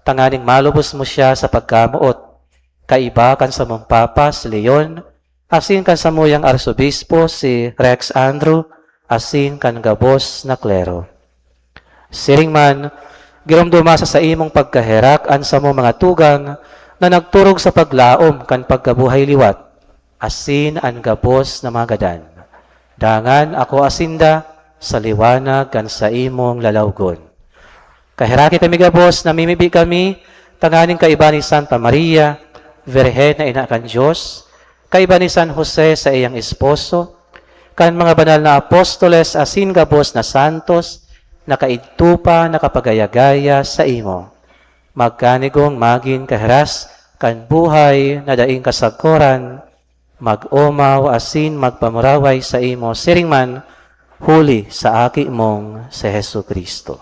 tanganing malubos mo siya sa pagkamoot, kaiba kan samong Papa, si Leon, asin kan samuyang Arsobispo, si Rex Andrew, asin kan gabos na klero. Siring man, giromdoma sa saimong pagkaherak an samong mga tugang na nagturog sa paglaom kan pagkabuhay liwat, asin an gabos na mga gadan. Dangan ako asinda sa liwanag kan saimong lalawgon. Kaheraki kami gabos, namimibi kami tanganing kaiba ni Santa Maria, Birhen na ina kan Dios, kaiba ni San Jose sa iyang esposo, kan mga banal na apostoles asin gabos na santos na kaidto pa nakapagaya-gaya saimo. Magkanigong magin kahiras kan buhay na daing kasagkoran, mag-omaw asin magpamuraway saimo siring man huli sa Aki mong si Jesu-Cristo.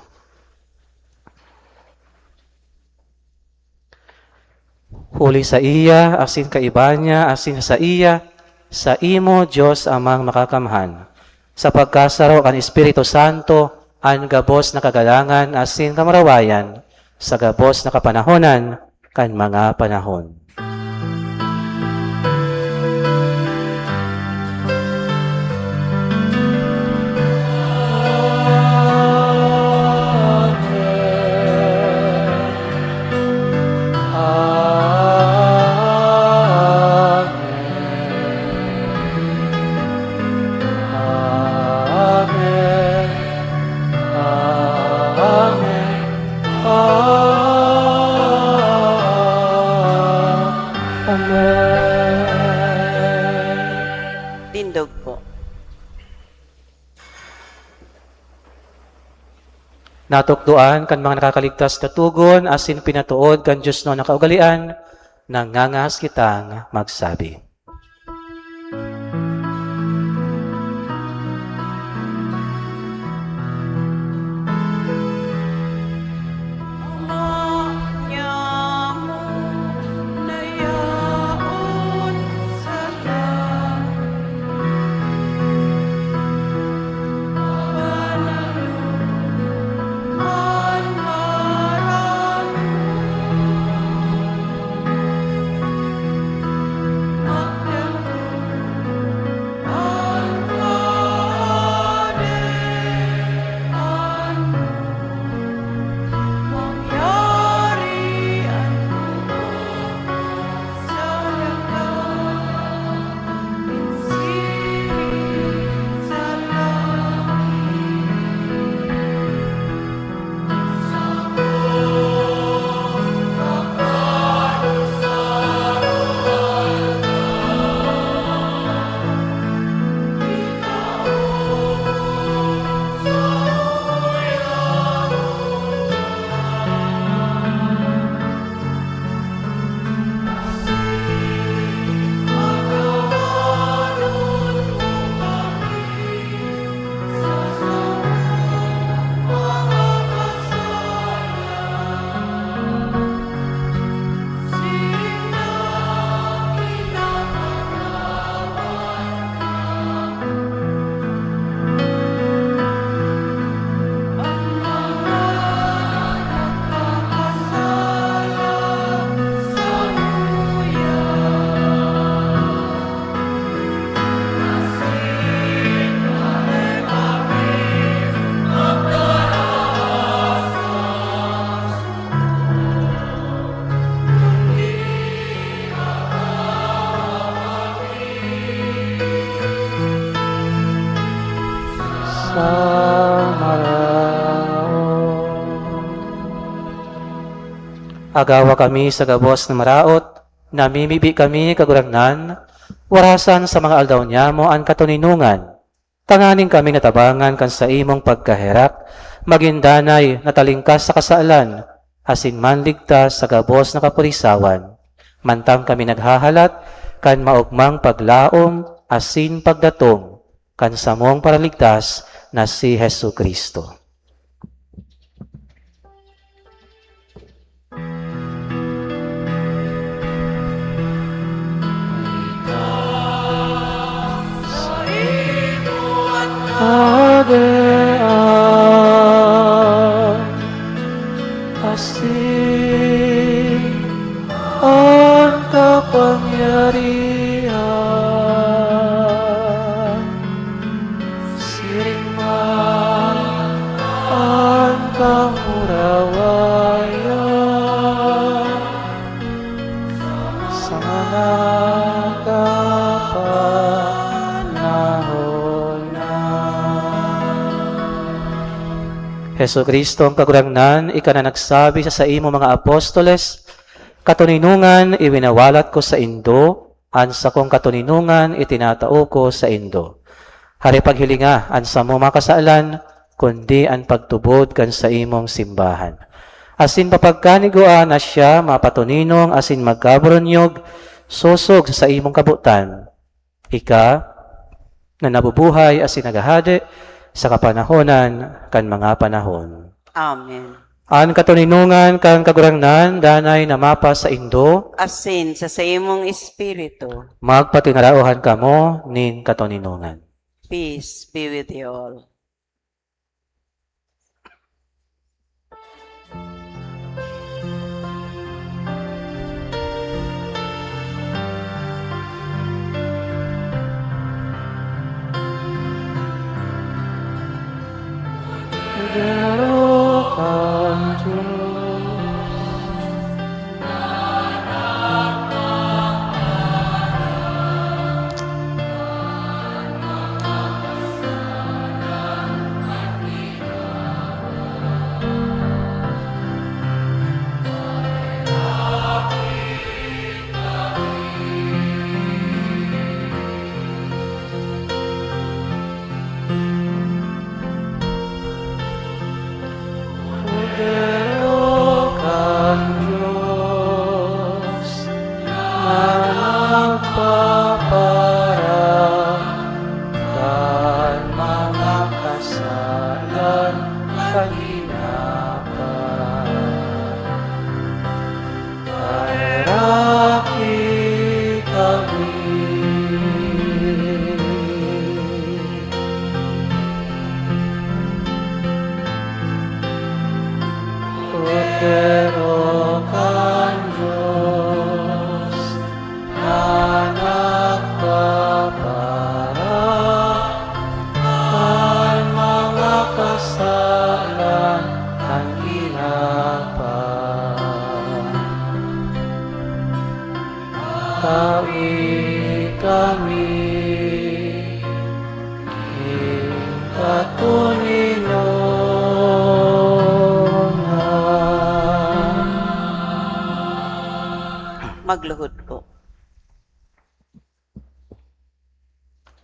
Huli saiya, asin kaiba niya, asin saiya, saimo, Dios Amang Makakamhan, sa pagkasaro kan Espiritu Santo, an gabos na kagalangan asin kamurawayan sa gabos na kapanahonan kan mga panahon. Amen. Amen. Amen. Tindog po. Natukdoan kan mga nakakaligtas na togon asin pinatood kan diosnon na kaugalean, nangangahas kitang magsabi. Agawa kami sa gabos na maraot, namimibi kami, Kagurangnan, warasan sa mga aldaw niyamo an katoninongan, tanganing kami natabangan kan saimong pagkaherak, magin danay na talingkas sa kasalan, asin manligtas sa gabos na kapulisawan, mantang kami naghahalat kan maogmang paglaom asin pagdatong kan samong Paraligtas na si Jesu-Cristo. Kahadean, asin an kapangyarihan, siring man an kamurawayan sa mga kapanahon na. Jesu-Cristo, ang Kagurangnan, ika na nagsabi sa saimong mga apostoles, "Katoninongan iwinawalat ko saindo, an sakong katoninongan itinatao ko saindo." Hare paghilinga an samong mga kasalan, kundi an pagtubod kan saimong simbahan. Asin papagkanigua na siya mapatoninong asin magkaburunyog sosog sa saimong kabotan. Ika, na nabubuhay asin naghahade sa kapanahonan kan mga panahon. Amen. An katoninongan kan Kagurangnan danay na mapasaindo. Asin sa saimong espiritu. Magpatinaraohan kamo nin katoninongan. Peace be with you all. Kordero kan Dios. Kordero kan Dios na nagpaparan kan mga kasalan kan hinapan. Kaheraki kami. Kordero kan Dios na nagpapara kan mga kasalan kan hinapan. Tawi kami nin katoninongan. Magluhod po.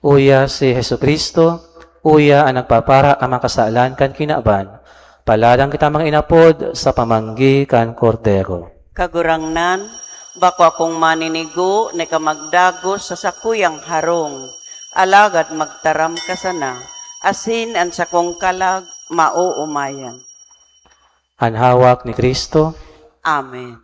Uya si Jesu-Cristo, uya an nagpapara kan mga kasalan kan kinaban. Paladan kita, mga inapod, sa pamanggi kan Kordero. Kagurangnan, bako akong maninigo na ika magdagos sa sakuyang harong, alagad magtaram ka sana, asin an sakong kalag maoomayan. An hawak ni Cristo. Amen.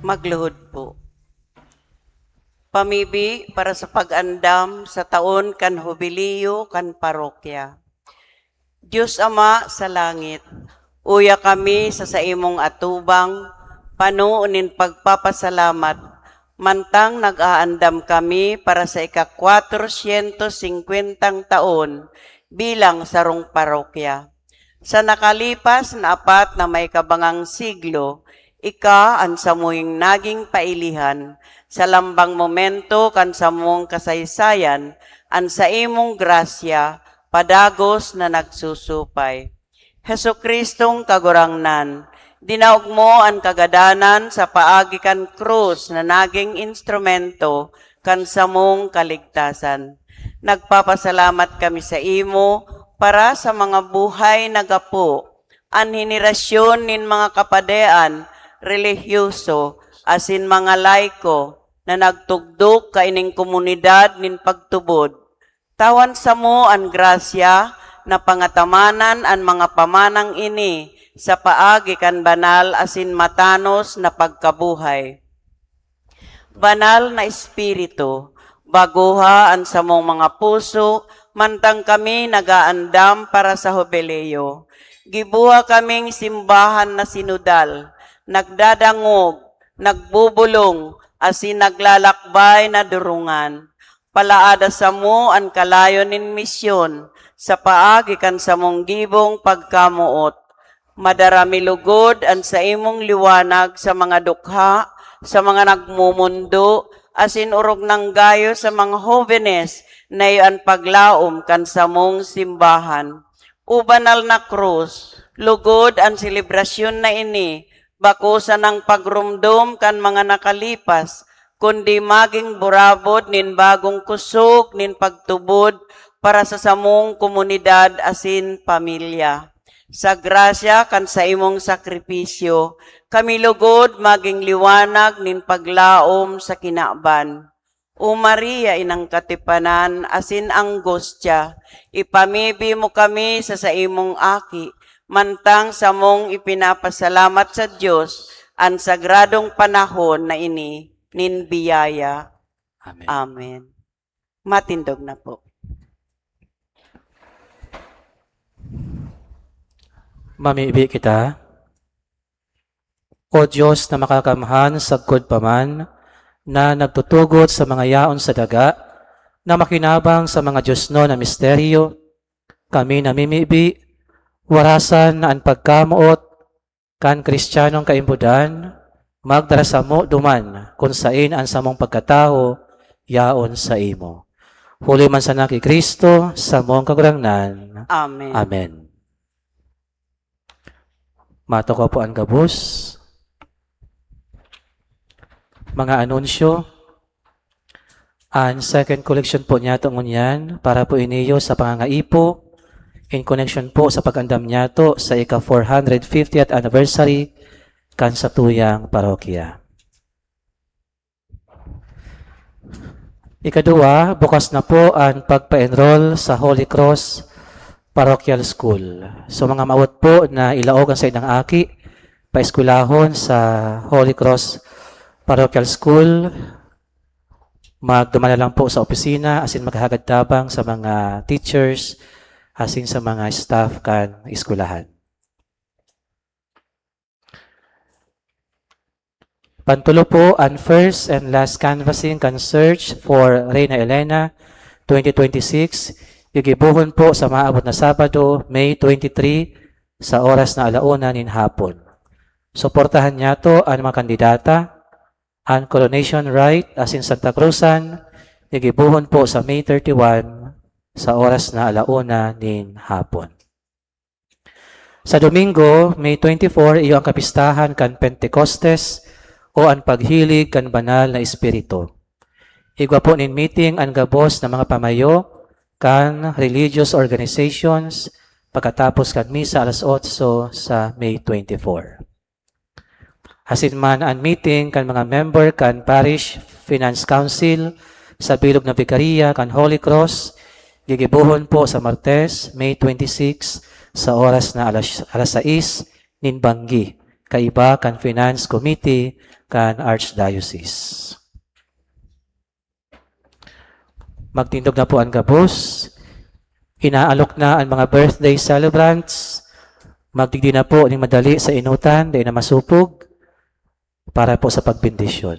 Magluhod po. Pamibi para sa pag-andam sa taon kan Hubileo kan parokya. Dios Ama sa langit, uya kami sa saimong atubang, pano nin pagpapasalamat, mantang nag-aandam kami para sa ika-kwatrosyentos singkwentang taon bilang sarong parokya. Sa nakalipas na apat na may kabangang siglo, ika an samuyang naging pailihan, sa lambang momento kan samong kasaysayan, an saimong grasya padagos na nagsusupay. Jesucristong Kagurangnan, dinaog mo an kagadanan sa paagi kan krus na naging instrumento kan samong kaligtasan. Nagpapasalamat kami sa imo para sa mga buhay na gapo, an henerasyon nin mga kapadean relihiyoso asin mga laiko na nagtugdok kaining komunidad nin pagtubod. Tawan samo an grasya na pangatamanan an mga pamanang ini sa paagi kan banal asin matanos na pagkabuhay. Banal na Espiritu, bagoha an samong mga puso, mantang kami nag-aandam para sa Hubileo. Gibuha kaming simbahan na sinodal, nagdadangog, nagbobolong, asin naglalakbay na durungan. Palaada samo an kalayo nin misyon sa paagi kan samong gibong pagkamoot. Madara mi lugod an saimong liwanag sa mga dukha, sa mga nagmomondo, asin orog nang gayo sa mga hobenes na iyo an paglaom kan samong simbahan. O banal na krus, lugod an selebrasyon na ini, bako sanang pagromdom kan mga nakalipas, kundi magin burabod nin bagong kusog nin pagtubod para sa samong komunidad asin pamilya. Sa grasya kan saimong sakripisyo, kami lugod magin liwanag nin paglaom sa kinaban. O Maria, Inang Katipanan asin Angustia, ipamibi mo kami sa saimong Aki, mantang samong ipinapasalamat sa Dios an sagradong panahon na ini nin biyaya. Amen. Amen. Matindog na po. Mamibi kita. O Dios na makakamhan sagkod pa man, na nagtutugot sa mga yaon sa daga, na makinabang sa mga diosnon na misteryo, kami namimibi, warasan na an pagkamoot kan Kristiyanong kaimbodan magdara samo duman kun saen an samong pagkatawo yaon saimo. Huli man sana ki Cristo, samong Kagurangnan. Amen. Amen. Matukaw po an gabos. Mga anunsyo. An second collection po niyato ngunyan para po iniyo sa pangangaipo in connection po sa pag-andam niyato sa ika four hundred fiftieth anniversary kan satuyang parokya. Ikaduwa, bukas na po an pagpa-enroll sa Holy Cross Parochial School. So, mga mawot po na ilaog an saindang aki, paeskwelahon sa Holy Cross Parochial School, magduman na lang po sa opisina asin maghahagad tabang sa mga teachers asin sa mga staff kan eskwelahan. Pantulo po, an first and last canvassing kan Search for Reina Elena twenty twenty-six, gigibohon po sa maabot na Sabado, May twenty-three, sa oras na ala una nin hapon. Suportahan niyato an mga kandidata. An coronation rite asin Santa Cruzan, gigibohon po sa May thirty-one, sa oras na ala una nin hapon. Sa Domingo, May twenty-four, iyo an kapistahan kan Pentecostes o an paghilig kan Banal na Espiritu. Igwa po nin meeting an gabos na mga pamayo kan religious organizations pagkatapos kan misa alas otso sa May twenty-four. Asin man an meeting kan mga member kan Parish Finance Council sa bilog na Vicaria kan Holy Cross, gigibohon po sa Martes, May twenty-six, sa oras na alas, alas sais nin banggi. kaiba kan Finance Committee kan Archdiocese. Magtindog na po an gabos. Inaalok na an mga birthday celebrants. Magdigdi na po ning madali sa enotan, dai na masupog, para po sa pagbendisyon.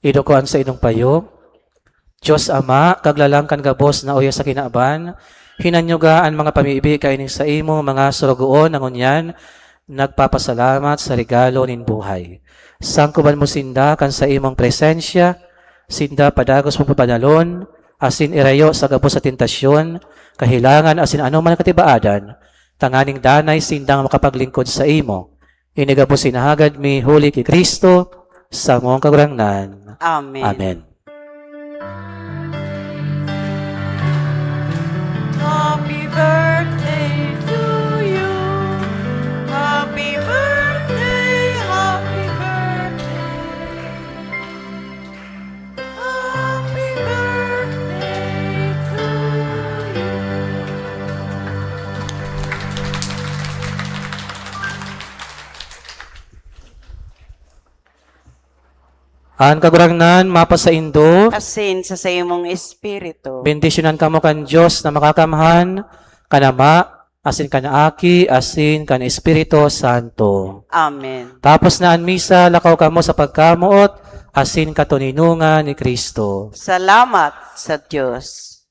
Iduko an saindong payo. Dios Ama, Kaglalang kan gabos na oyo sa kinaban, hinanyuga an mga pamibi kaining saimo mga sorogoon na ngunyan nagpapasalamat sa regalo nin buhay. Sangkoban mo sinda kan saimong presensya, sinda padagos mong pabanalon, asin irayo sa gabos sa tentasyon, kahelangan asin anoman na katibaadan, tanganing danay sindang makapaglingkod saimo. Ini gabos inahagad mi huli ki Cristo, samong Kagurangnan. Amen. Amen. Happy birthday to you. Happy birthday, happy birthday. Happy birthday to you. An Kagurangnan mapasaindo. Asin sa saimong espiritu. Bendisyonan kamo kan Dios na Makakamhan, kan Ama, asin kan Aki, asin kan Espiritu Santo. Amen. Tapos na an misa, lakaw kamo sa pagkamoot asin katoninongan ni Cristo. Salamat sa Dios.